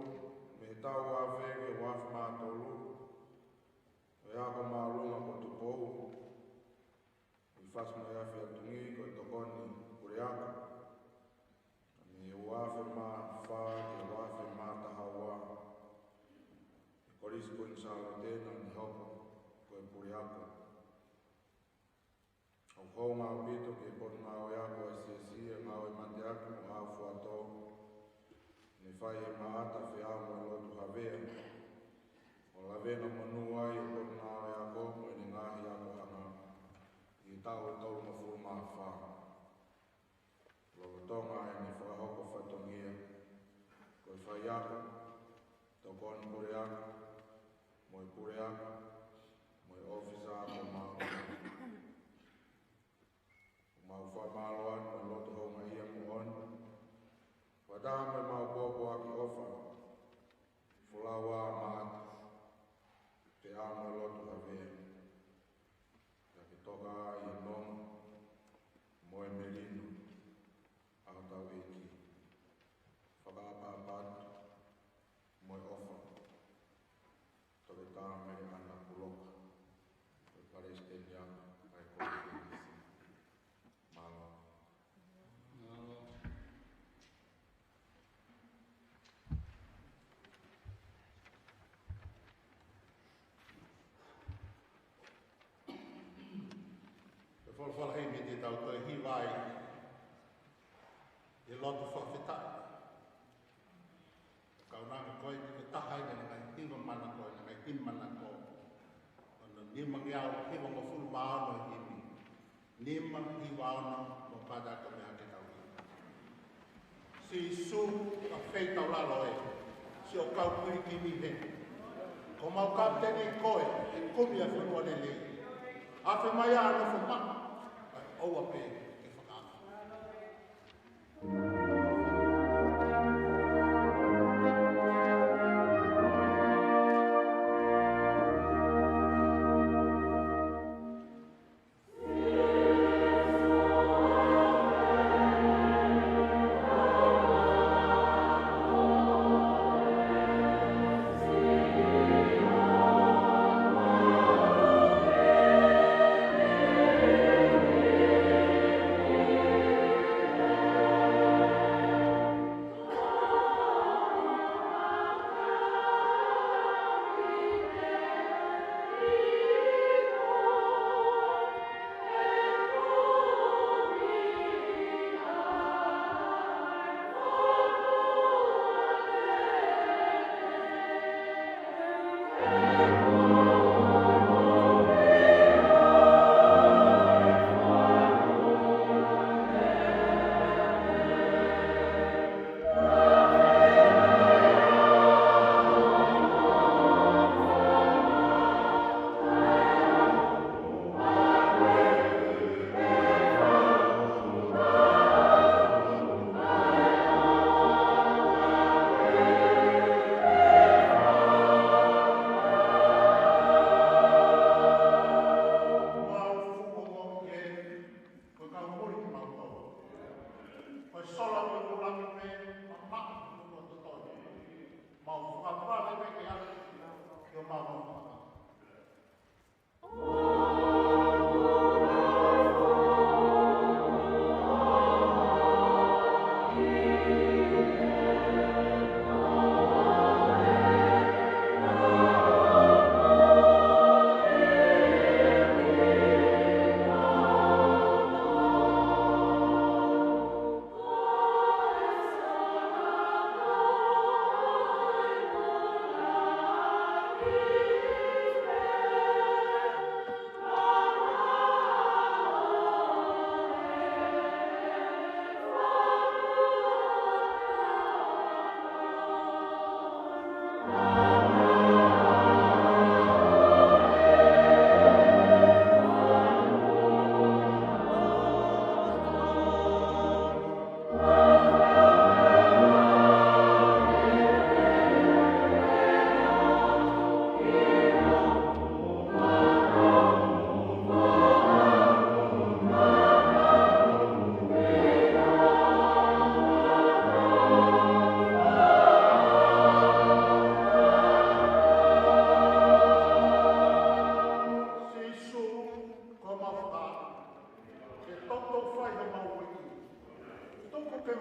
mei he taʻu ua afe ki he ua afe mā tolu, ko e ako māʻolunga ko Tupou, Pasmo Afiatungi ko e tokoni puleako. Mei he ua afe mā fā ki he ua afe mā taha ua. ʻI he Kolisi Kuini Sālote naʻa ne hoko ko e puleako. ʻOku hounga ʻaupito ki he potungāue ako ʻa e siasi ʻa e ngāue mateaki mo e fuatō ne fai ʻe Maʻata Feau mo e Lotu Havea, ʻo lavengamonū ai ʻa e potungāue ako mo ʻene ngaahi akoʻanga ʻi he taʻu ʻe tolungofulu mā fā. Lolotonga ʻene fakahoko fatongia ko e faiako, tokoni puleako, mo e puleako, mo e ʻōfisa ako māʻolunga. ʻOku mau fakamālō atu mo e loto houngaʻia moʻoni. Fakataha mo ʻemau pōpoaki ʻofa, folau ʻa Maʻata Feau mo e Lotu Havea, ʻa ia ke toka ai e nonga mo e melino ʻa hotau ʻEiki. Fakaʻapaʻapa atu mo e ʻofa. Toketā Meleana Puloka, ko e palesiteni ako ʻa e Konifelenisi. Mālō. Mālō. Ko e folofola himi te tau toe hiva ai ʻi he lotu fakafetaʻi. Kaunanga ko e, ko e taha ʻi he ngaahi hiva manako, ngaahi himi manako. ʻO e nima ngeau hivangofulu mā ono himi. Nima hiva ono, mo kātaki mei ai ke tau hiva. Sīsū, ʻa e fei tau lalo ē, siʻo kau kui ki mihe. Ko homau kapiteni koe, ʻe kumi ʻa e fonua lelei. ʻAfe mai ʻa e nofo maʻu, kae ʻoua pē ke fakaʻamu.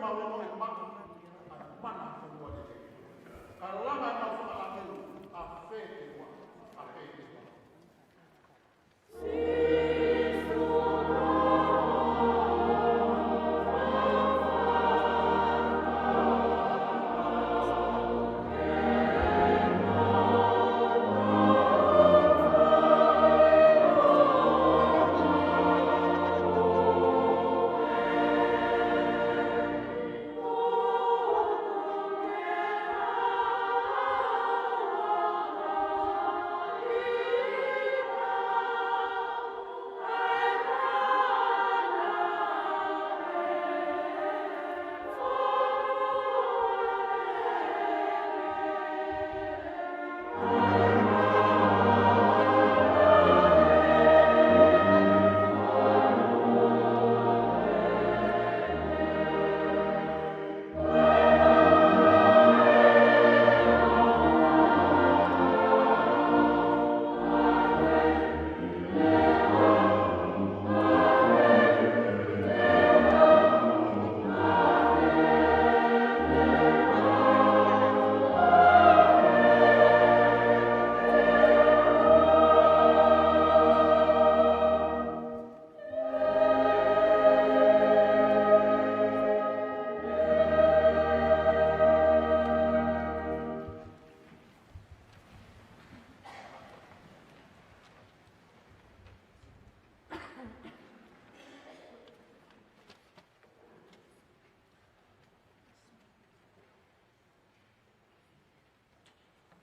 Mau e moʻui mana, ʻa e mana ʻo e fonua lelei. Ka langa ʻemau fakalangi, ʻa fē te ua, ʻa fē te ua.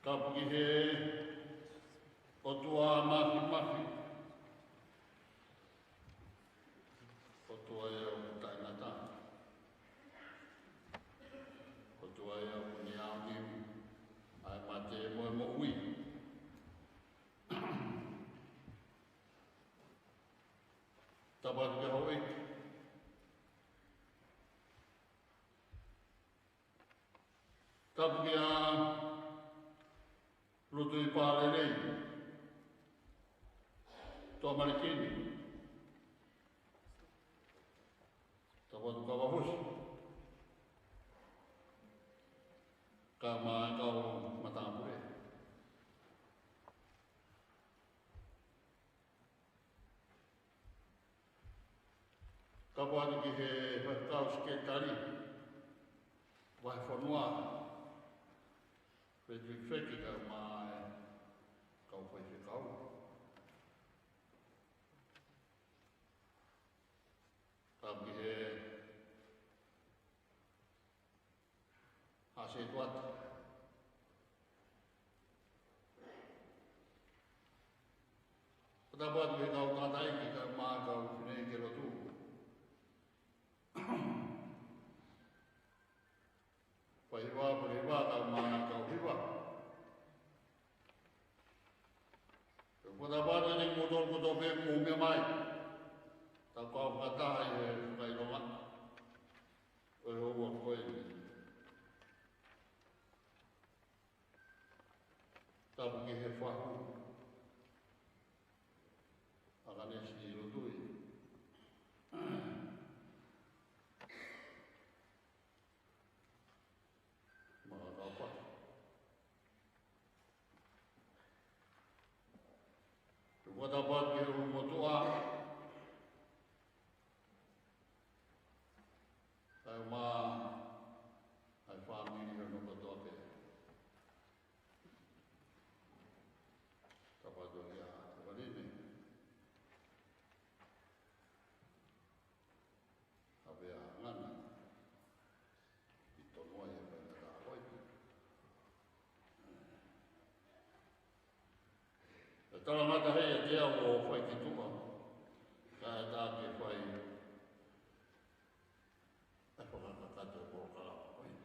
Tapu ki he ʻOtua Māfimafi, ʻOtua ia ʻoku taʻengata, ʻOtua ia ʻoku ne aoniu ʻa e mate mo e moʻui. Tapu atu ki he houʻeiki. Tapu kia Lutuipalelei Tuʻamalikini. Tapu atu kia Vahusi. Kae ʻumaʻā e kau matāpule. Tapu atu ki he faifekau sekelitali, vahefonua, Frederick Feke kae ʻumaʻā e kau faifekau. Tapu ki he Haʻa Setuata. Tapu atu ki he kau tangataʻeiki kae ʻumaʻā e kau fineʻeiki lotu. Faihiva, faihiva, kae ʻumaʻā e kau hiva. Ko e tapu atu kiate kimoutolu kotoa pē ʻoku mou meʻa mai. Tau kau fakataha ʻi he fakaʻilonga ʻo e houa ko eni. Tapu ki he fahu, ʻAkanesi Lotui. Makakaupa. Ko e tapu atu ki he ʻulumotuʻa, kae ʻumaʻā e fāmili hono kotoa pē. Tapu atu kia Evaline. Avea Ngana, ʻi Tonoa ʻi he faingataʻa ko eni. ʻE talangata hē ʻiate au ʻo fai ki tuʻa, kae ʻatā ke fai e fakakakato e polokalama ko eni.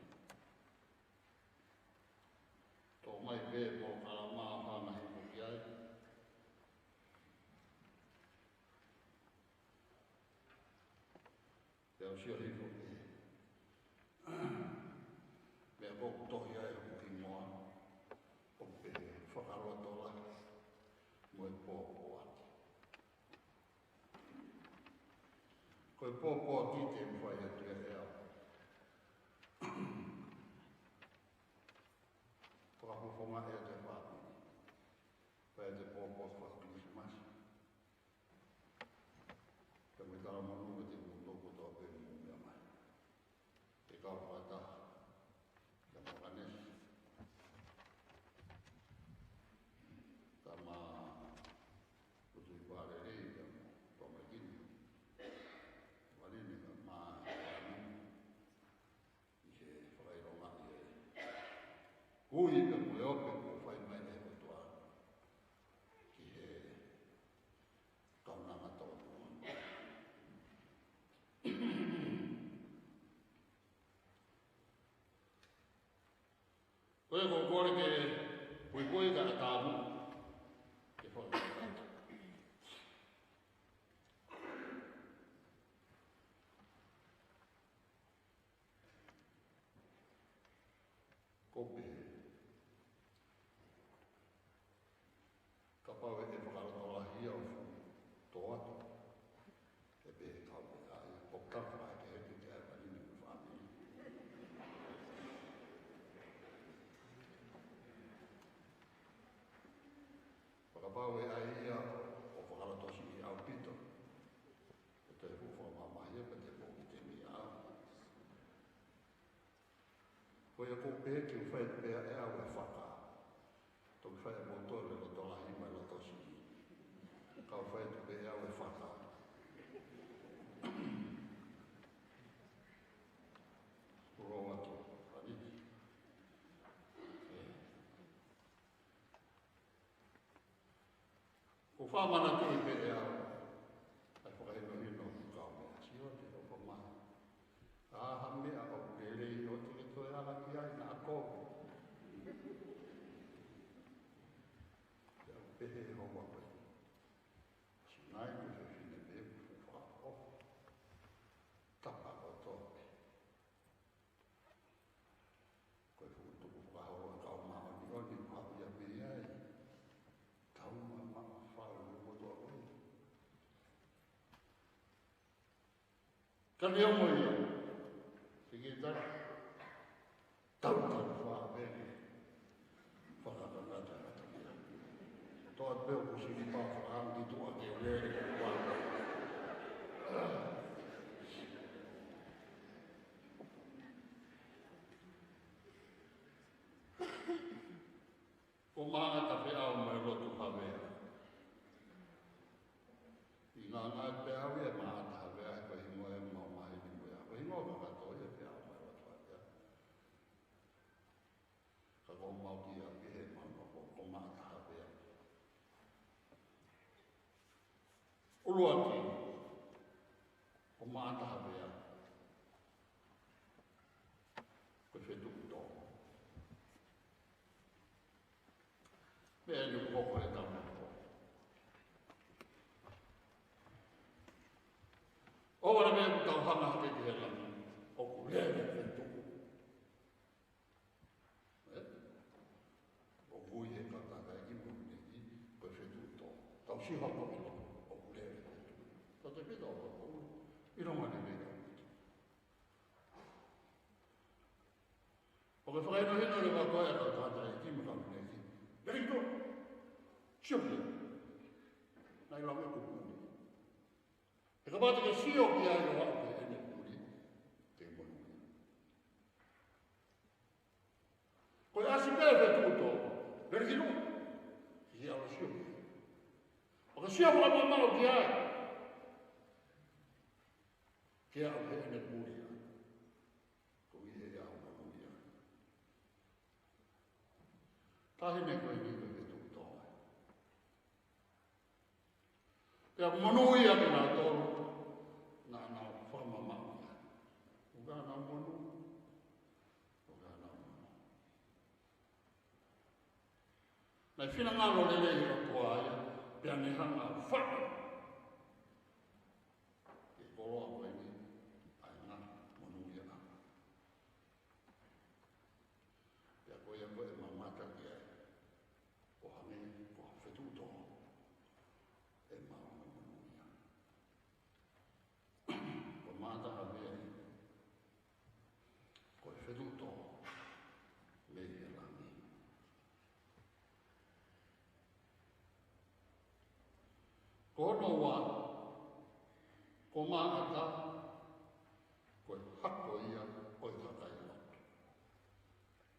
Toʻo mai pē polokalama ʻo hanga hifo ki ai. Pea u sio hifo ki he meʻa ko ē ʻoku tohi ai hoku hingoa, ʻoku pehē: Fakalotolahi mo e Pōpoaki. Ko e pōpoaki te u fai atu ia ʻe au. Ko e potu faka-Kilisimasi. Pea mo e talamonū kiate kimoutolu kotoa pē ʻoku mou meʻa mai. Ke kau fakataha kia Makanesi, Tama Lotuivalelei, pea mo Tomakini, Valini, pea mo ʻi he fakaʻilonga ʻi he ui pea mo e ope kuo fai mai ʻe he ʻOtua ki he kaunanga tōmui. Ko ia ʻoku ou kole ke puipui kae ʻatā mo ke fakakakato. Ko e pehē, kapau ʻe fakalotolahi ʻa e fuʻu tō atu, ʻe pehē kau pē ai, ʻo ka fai ke heke ki ai Valini mo e fāmili. Pea kapau ʻe ʻai ia ʻo fakalotosiʻi ʻaupito, ʻe toe fuʻu fakamamahi ia pea toe foki ki he meʻa au. Ko ia ʻoku ou pehē ke u fai pē ʻe au e faka. Toki fai ʻe moutolu e lotolahi mo e lotosiʻi. Ka u fai pē ʻe au e faka. Pulou atu, Valini. ʻOku ou fakamanatu pē ʻe au ʻa e fakahinohino ʻoku kau meʻa. Sio atu ʻo fai mai. ʻA ha meʻa ʻoku lelei ʻo te ke toe ala ki ai naʻa ko. Pea u pehē ʻe houa ko ē. Sinai ko e fefine pē ʻoku fakaʻofoʻofa. Tapa kotoa pē. Ko e fuʻu tuku fakaholo ʻa e Kau Māʻoniʻoni ʻoku haʻu ia mei ai. Tau ma ma fau mo kotoa ko ē. Ka ni o mo ia. Siki ta. Tau tau fa pē. Fakakakato atu ia. Toa pē ʻoku sini pau fakaangi tuʻa ke lele ke kua. Ko Maʻata Feʻao mo e Lotu Havea. ʻI he ngaahi pē au ia Maʻata Havea, ko e hingoa ʻemau maheni mo ia. Ko e hingoa kakato ia Feʻao mo e Lotu Havea. Ka ko homau kia pē he mau ko, ko Maʻata Havea. ʻUluaki, ko Maʻata Havea, ko e fetuʻu tō. Meʻa eni ʻoku hoko he tama ko. ʻO wale meʻa ʻoku tau hanga hake ki he langi, ʻoku lele fetuʻu. ʻE? ʻOku ui he kau tangataʻeiki mo e kau fineʻeiki, ko e fetuʻu tō. Tau sio hake ʻi loto, ʻoku lele fetuʻu. Tau te pita ʻo ʻoku ʻi loto ʻi loto ʻi loto. ʻOku fakahinohino leva ko ē ʻa e kau tangataʻeiki mo e kau fineʻeiki. Lele ki loto. Sio ki ai. Naʻe lau e kupu ni. He kapau te ke sio ki ai ʻo aʻu ki heʻene puli, te ke monūʻia. Ko e ʻasi pē fetuʻu tō, lele ki loto. Ki he ʻalu sio ki ai. ʻO ka sio fakamamaʻu ki ai. Ke aʻu ki heʻene puli ai. Ko ia he ʻaho monūʻia. Taʻahine ko eni ko e fetuʻu tō. Pea monūʻia kinautolu naʻa nau fakamamaʻu ia. ʻOku ʻikai ke nau monū. ʻOku ʻikai ke nau monū. Naʻe finangalo lelei ʻa e ʻOtua ia, pea ne hanga ʻo faʻu ki he koloa ko eni ʻa e ngaahi monūʻia. Pea ko ia ko ē ʻe mamata ki ai, ʻo hangē ko ha fetuʻu tō, ʻe maʻu hono monūʻia. Ko Maʻata Havea ia, ko e fetuʻu tō mei he langi. Ko hono ua, ko Maʻata, ko e hako ia ʻo e kakai lotu.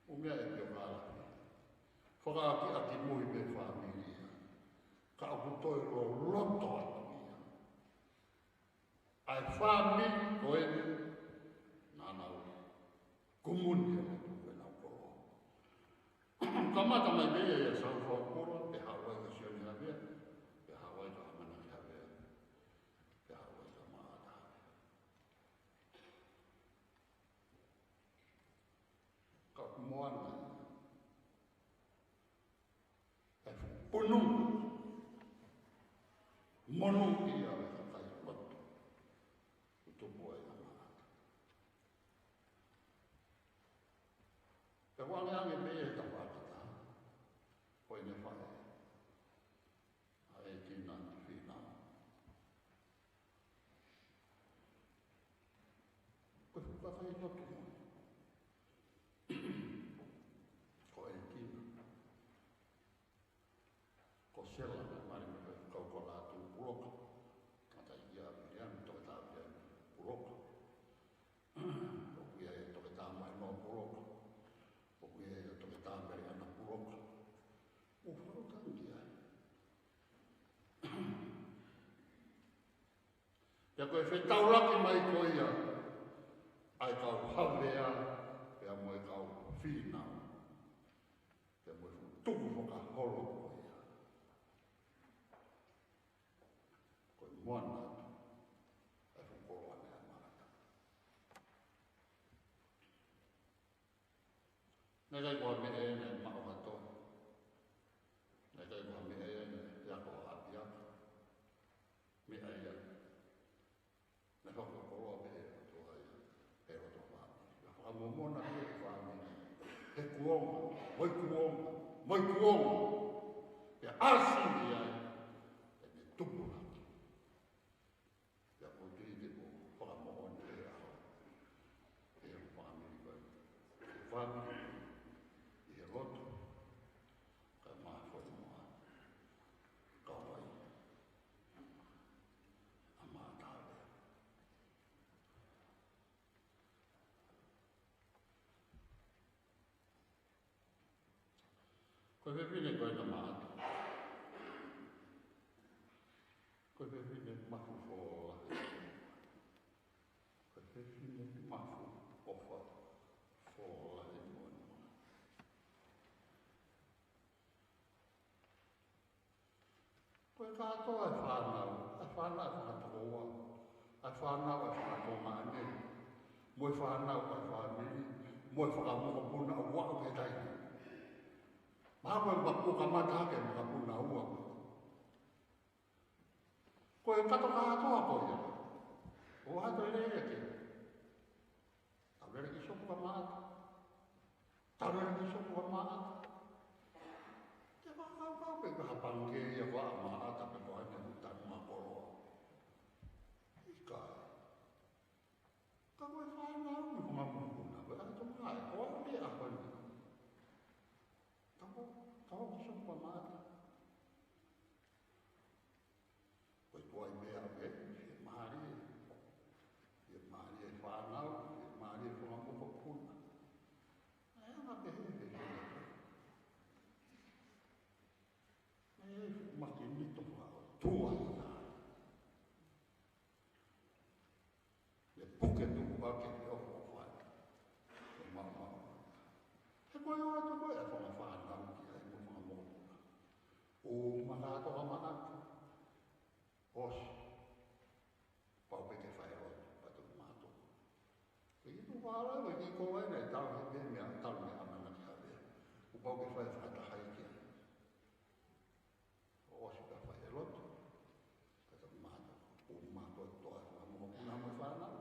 ʻUmeʻa e pio kālafi. Fakaʻakiʻakimui pē fāmili ia. Ka ʻoku toe loloto atu ia. ʻA e fāmili ko eni naʻa nau kumuni ʻo tuku ʻenau koloa. Kamata mai pē ia ʻia Saulu Faukula, pea haʻu ai kia Sione Havea, pea haʻu ai kia ʻAmanaki Havea, pea haʻu ai kia Maʻata Havea. Ka ʻoku moana ia. ʻA e fuʻu punu. Monū ia ʻa e kakai lotu. ʻOku tupu ai ʻa Maʻata. Pea ʻoku angeange pē ia he tafaʻaki taha. Ko ʻene faʻē. ʻA e kina fina. Ko e fuʻu kakai lotu. Ko e kina. Ko Sela, mali me pe kau ko la tu puloka. Kata ia Viliami, toketā Viliami puloka. ʻOku ʻi ai e toketā Mainoa puloka. ʻOku ʻi ai e toketā Meliana puloka. ʻO falu tangi ai. Pea ko e fetaulaki mai ko ia ʻa e kau Havea, pea mo e kau Fīnau. Pea mo e fuʻu tuku fakaholo ko ia. Ko e moana atu ʻa e fuʻu koloa ʻa Maʻata. Naʻe ʻikai ko ha meʻa ia naʻe maʻu ʻa Toni. Naʻe ʻikai ko ha meʻa ia naʻe ako ʻapiako. Meʻa ia naʻe fakakoloa pē ʻe he ʻOtua ia, ʻe he ʻOtua fāmili. Naʻe fakamomona pē ʻe he fāmili. He kuonga, mo e kuonga, mo e kuonga. Pea ʻasi ia, ʻene tupulaki. Pea ko e tui te ko fakamoʻoni ʻe he ʻaho. ʻE he fāmili ko ē. ʻE he fāmili. ʻI he lotu. Kae mafola mo e kau ai. ʻA Maʻata Havea. Ko e fefine ko ena Maʻata. Ko e fefine mafu foʻou lahi. Ko e fefine mafu ʻofa foʻou lahi mo ena. Ko e kātoa e fānau, e fānau e fakatokoua, e fānau e fakatokoua ʻanenai, mo e fānau e fāmili, mo e fakamokopuna ʻoku aʻu ki he taimi. Mahalo ko e mapu kamata hake mokopuna ua. Ko e kātoa kātoa ko ia. ʻO hato e lea ke. Tau lele ki sopu ka Maʻata. Tau lele ki sopu ka Maʻata. Te fakakaukau pē ka ha pangikē ia ko ʻa Maʻata pe ko ʻene ʻuta makolo. ʻIkai. Ka ko e fānau mo e mokopuna, ko e ʻato mai, ko ʻene ʻaho ni. Tau, tau ki sopu ka Maʻata. Ko e tuai meʻa ʻoku ʻi ai, fiemālie. Fiemālie e fānau, fiemālie e fanga mokopuna. ʻA e anga pehē, pehē. ʻE, makinito fakaʻotua ia. ʻE puke tuku hake he ʻofa ʻofa atu. ʻE maumau. He ko e ʻoatu ko e fanga fānau ki ai mo fanga mokopuna. ʻO makatoka manatu. ʻOsi. Pau pē ke fai lotu, pea toki mātuku. Pea ʻi tuku ala, pea ʻi ko ena e tau he pē meʻa, tau meʻa ʻamanaki Havea. ʻO pau ke fai fakataha ki ai. ʻOsi pea fai e lotu. Pea toki mātuku. ʻO mātuku toa e fanga mokopuna mo e fānau.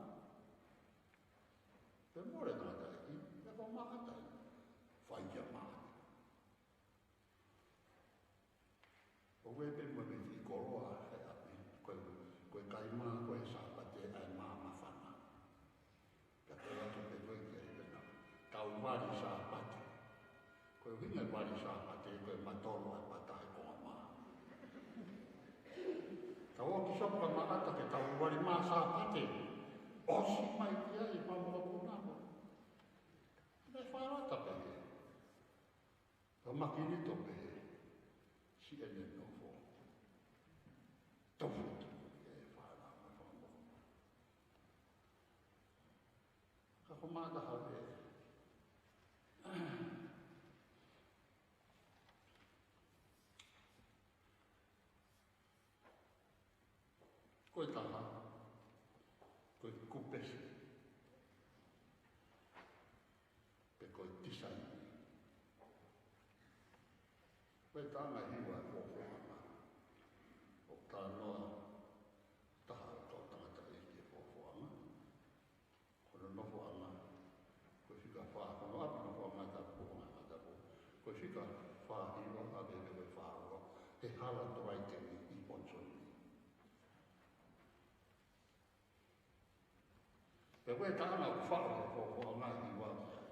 Pea mole tangataʻeiki, pea ko Maʻata ia. Fai kia Maʻata. ʻOku ʻi ai pē mo e meʻa Ini to pehē, siʻene nofo. Tofu tu ke fana mo fana mo. Ka ko Maʻata Havea, ko e taha, ko e kupesi, pe ko e tisaini. Ko e taha e hiva e fofoʻanga. ʻOku talanoa taha ʻo e tangataʻeiki he fofoʻanga. Ko hono nofoʻanga, ko e fika fā, ko hono ʻapi nofoʻanga tapu, ʻanga tapu. Ko e fika fā hiva, ʻa pehē ko e fā ua, he hala tolaiteni ʻi Ponisoni. Pea ko e taha ʻoku faʻo he fofoʻanga hiva ki ai.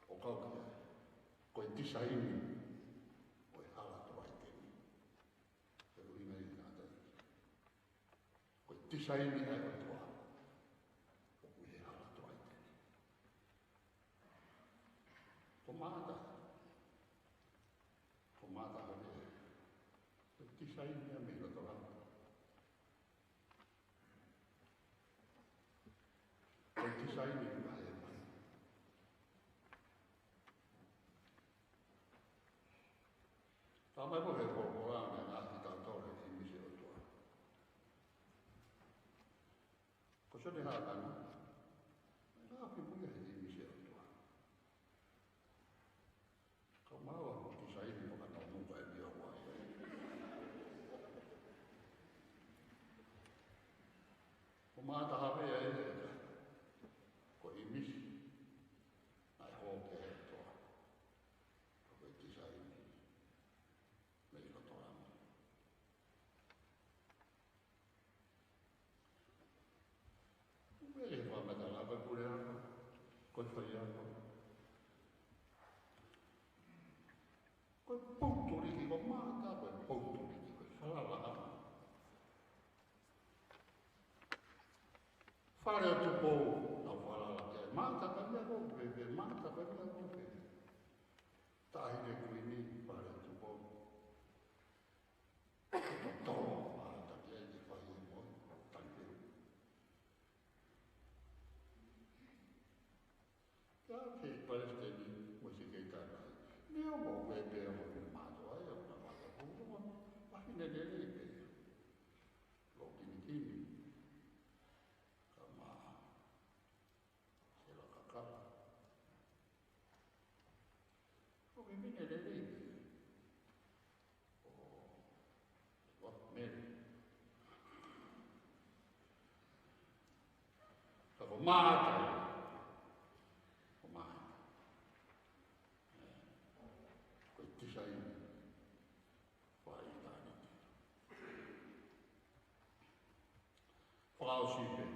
ʻO kau ki ai. Ko e tisaini ʻo e hala tolaiteni. He ʻuhinga ia ʻa e tangataʻeiki. Ko e tisaini ʻa e ʻOtua ʻoku ʻi he hala tolaiteni. Ko Maʻata, ko Maʻata Havea, ko e tisaini ia mei loto lahi. Ko e tisaini ʻoku vahe mai. Talamai ko e folofola naʻe ngaahi tautolu he ʻīmisi ʻo e ʻOtua. Ko Sione Hākani, naʻe ngaahi pē ia he ʻīmisi ʻo e ʻOtua. Ka maua ko e tisaini ʻo ka tau muka e pia ua ia. Ko Maʻata Havea ia, ko e ʻīmisi naʻe hoko he ʻOtua. Ko e tisaini mei loto lahi. Mei he fakamatala ko e puleako, ko e faiako. Ko e poutuliki ko Maʻata, ko e poutuliki ko e falala. Fale ʻo Tupou, naʻa ku falala ki ai. Maʻata ko e meʻa ko ē, pē, pē, Maʻata ko e meʻa ko ē, pē. Taʻahine Kuini, Fale ʻo Tupou. Totolo Maʻata ki ai ke fai e moʻui, taliteu. Ka ko e palesiteni mo e sekelitali. Meʻa mo e pē mo e mātuʻa ia, ʻo na mātuʻa ko ʻena, ʻa e fefine lelei pē. Lōkinikini. Ka ma, se la kakala. Ko e fefine lelei pē. ʻO, ʻo, Mele. Ka ko Maʻata. Ko Maʻata. Ē, ko e tisaini fakaʻitāniti. Fakaʻosi pē.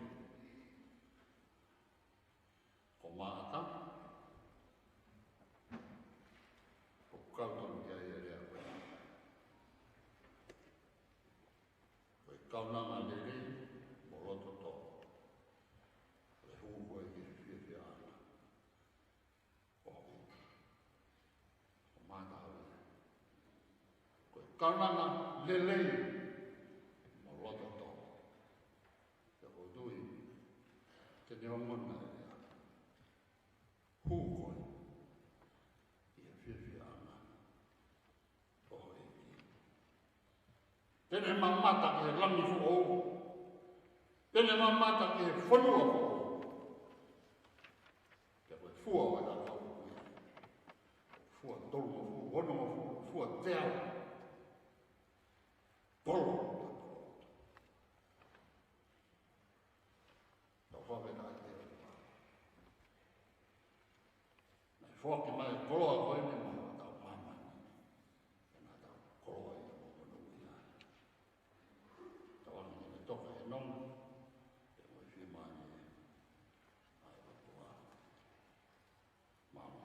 Ko Maʻata, ʻoku kau tonu ki ai e lea ko ē. Ko e kaunanga lelei mo loto tō. Ko e hū ko ē ki he fiefia ʻana. ʻO hangē ko Maʻata Havea. Ko e kaunanga lelei mo loto tō. Pea ʻoku ou tui, te ne ongona e lea. Hū ko ē ki he fiefia ʻana ʻo e ʻEiki. Te ne mamata ki he langi foʻou. Te ne mamata ki he fonua foʻou. Pea ko e fua ʻo e ʻakau ko ia. Fua tolungofulu, onongofulu, fua teau. Polo. Tau fakafetaʻi ki he ʻOtua. Naʻe foaki mai e koloa ko eni maʻa hotau māmani. Ke na tau koloa ʻi he moʻui ʻa e. Tau ʻoange ʻene toka ʻi he nonga, ke mo e fiemālie ʻa e ʻOtua. Mālō.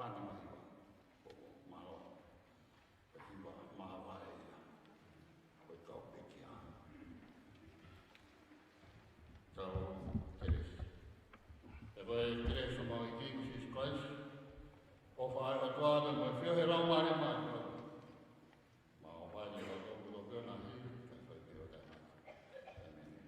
Fānau mahiva, ʻoku mālō. Ko e hiva mahavale ia. Ko e kau pekia. Tau kelesi. ʻE ko e kelesi ʻa hotau ʻEiki ko Sīsū Kalaisi, ʻofa ʻa e ʻOtua, mo e feohi ʻa e Laumālie Māʻoniʻoni, ke ʻofa ʻiate kimoutolu kotoa pē, ʻo ngāue ʻi he ʻaho ni pea ʻo taʻengata. ʻĒmeni.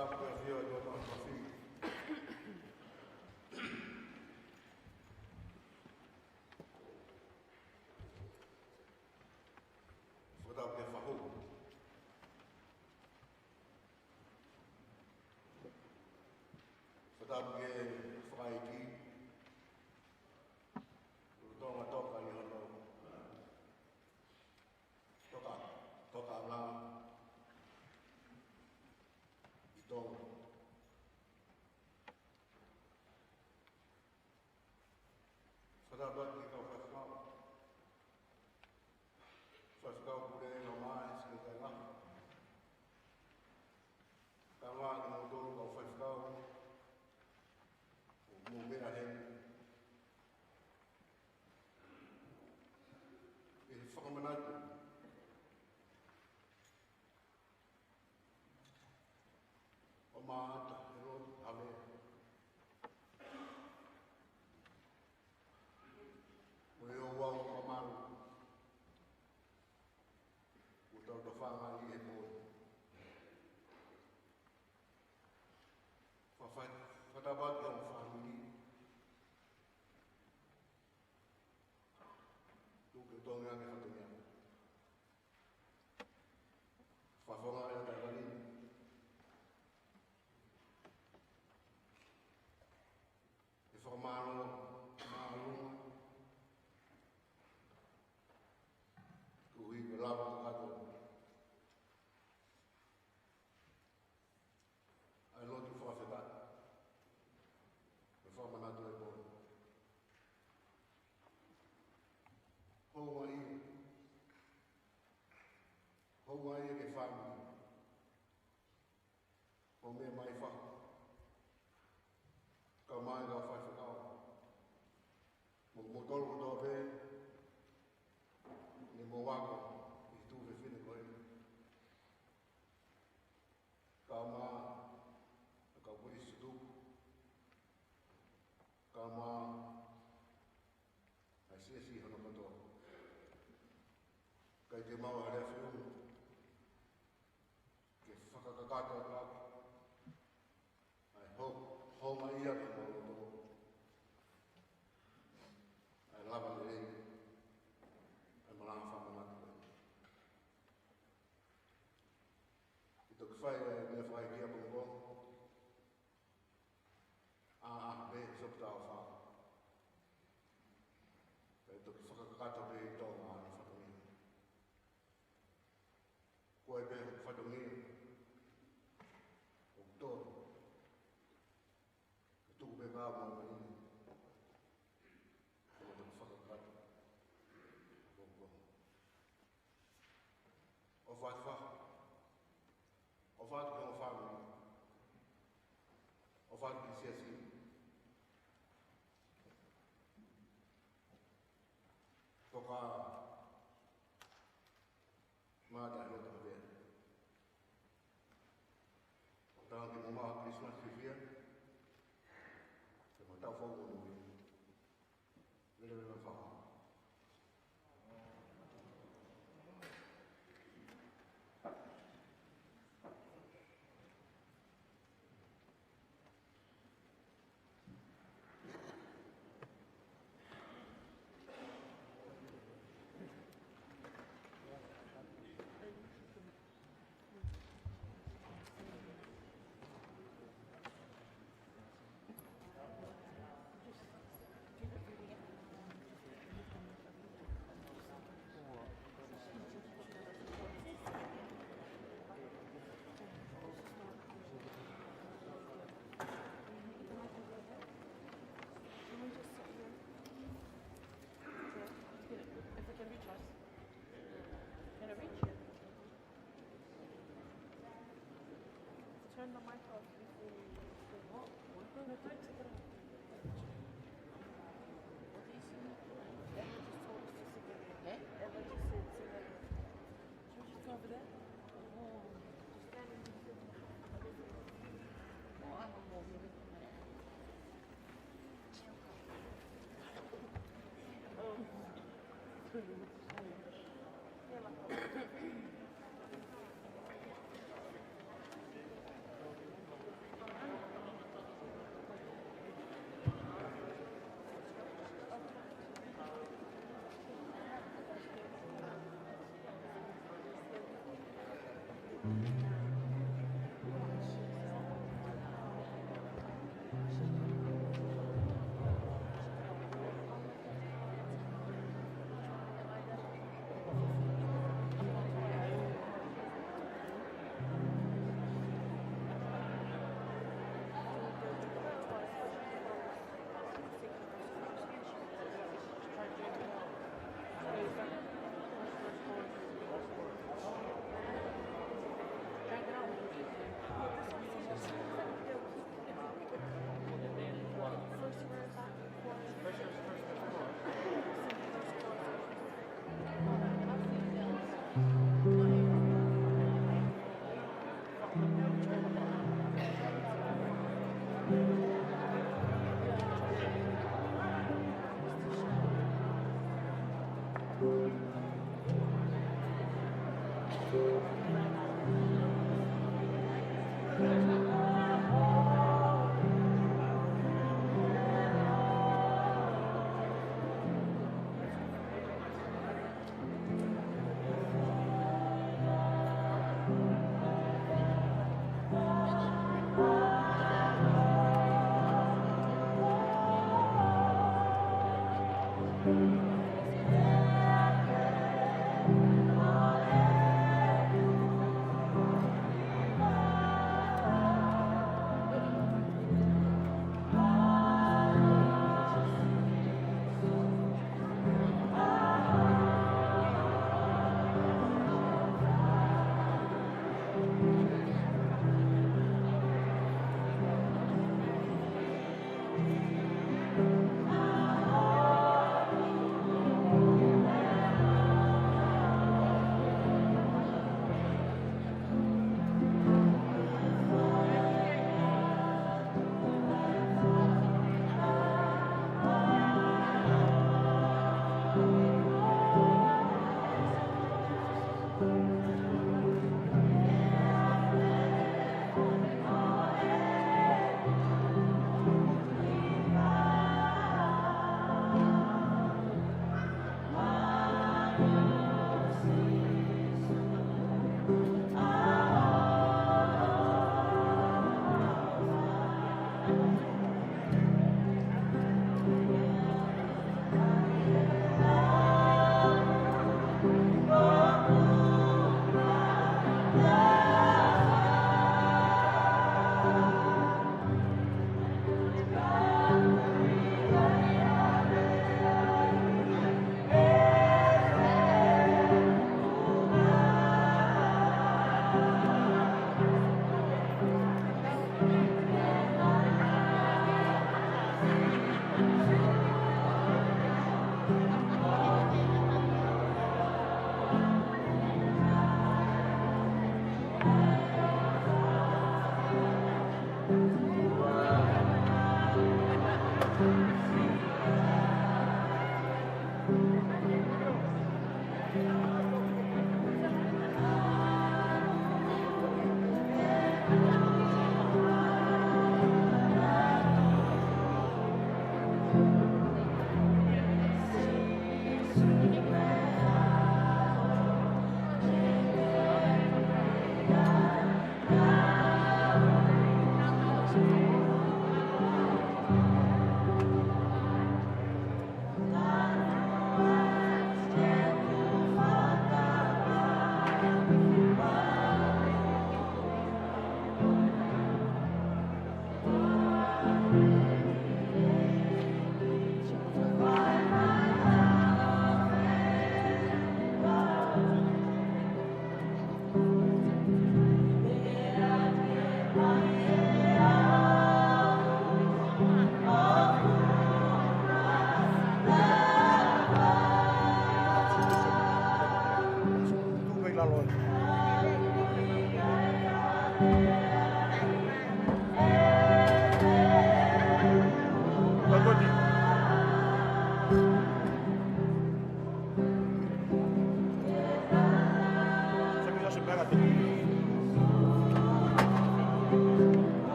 Tapu ki he ʻafio ʻa e ʻOtua Māfimafi. Fakatapu ki he fahu. Fakatapu ki he fakaʻeiki. Lolotonga toka ʻi hono toka, toka ʻa e Tonga. Fakatapu ki he kau faifekau. Faifekau Pule, Laumālie, Sekelitali Lahi. Kae ʻumaʻā kimoutolu kau faifekau ʻoku mou meʻa heni ʻi he fakamanatu ʻo Maʻata Helotu Havea mo e ouau mamalu kuo tau tofanga ʻi he pō ni. Fa-, fa-, fakatapu ki hono fāmili. Tuku ke u toʻo ange e fatongia. Fakafofonga ʻa e Taʻahine. ʻE fakamālō, mālō, koeʻuhi ko e lava kakato ʻa e lotu fakafetaʻi mo e fakamanatu ʻo e pō ni. Houngaʻia. Houngaʻia ki he fāmili. Mou meʻa mai fahu. Kau mai kau faifekau. Mo, mo kimoutolu kotoa pē ne mou ako ʻi he tuofefine ko eni. Kau mai kau polisi tutuku. Kau mai ʻa e siasi hono kotoa. Kae ʻikai te mau ʻi he lea fiu ke fakakakato atu ʻa e ho-, houngaʻia ki homau loto, ʻa e lava lelei ʻa e malanga fakamanatu. ʻE toki fai ʻa e meʻa fakaʻeiki ʻapongipongi. ʻA, ʻa, pea sopita o fa. Pea toki fakakakato pē ʻi Tonga ʻa e fatongia. Ko e pē hoku fatongia ʻoku tō. Ke tuku pē ka mau mani. Ko e toki fakakakato. Ko, ko. ʻOfa atu fa. ʻOfa atu ki hoʻo fāmili. ʻOfa atu ki he siasi. Toka Maʻata Helotu Havea. ʻOku tau ke mou maʻu ha Christmas fiefia. Ke mou tau fou mo mui. Lele lele fa.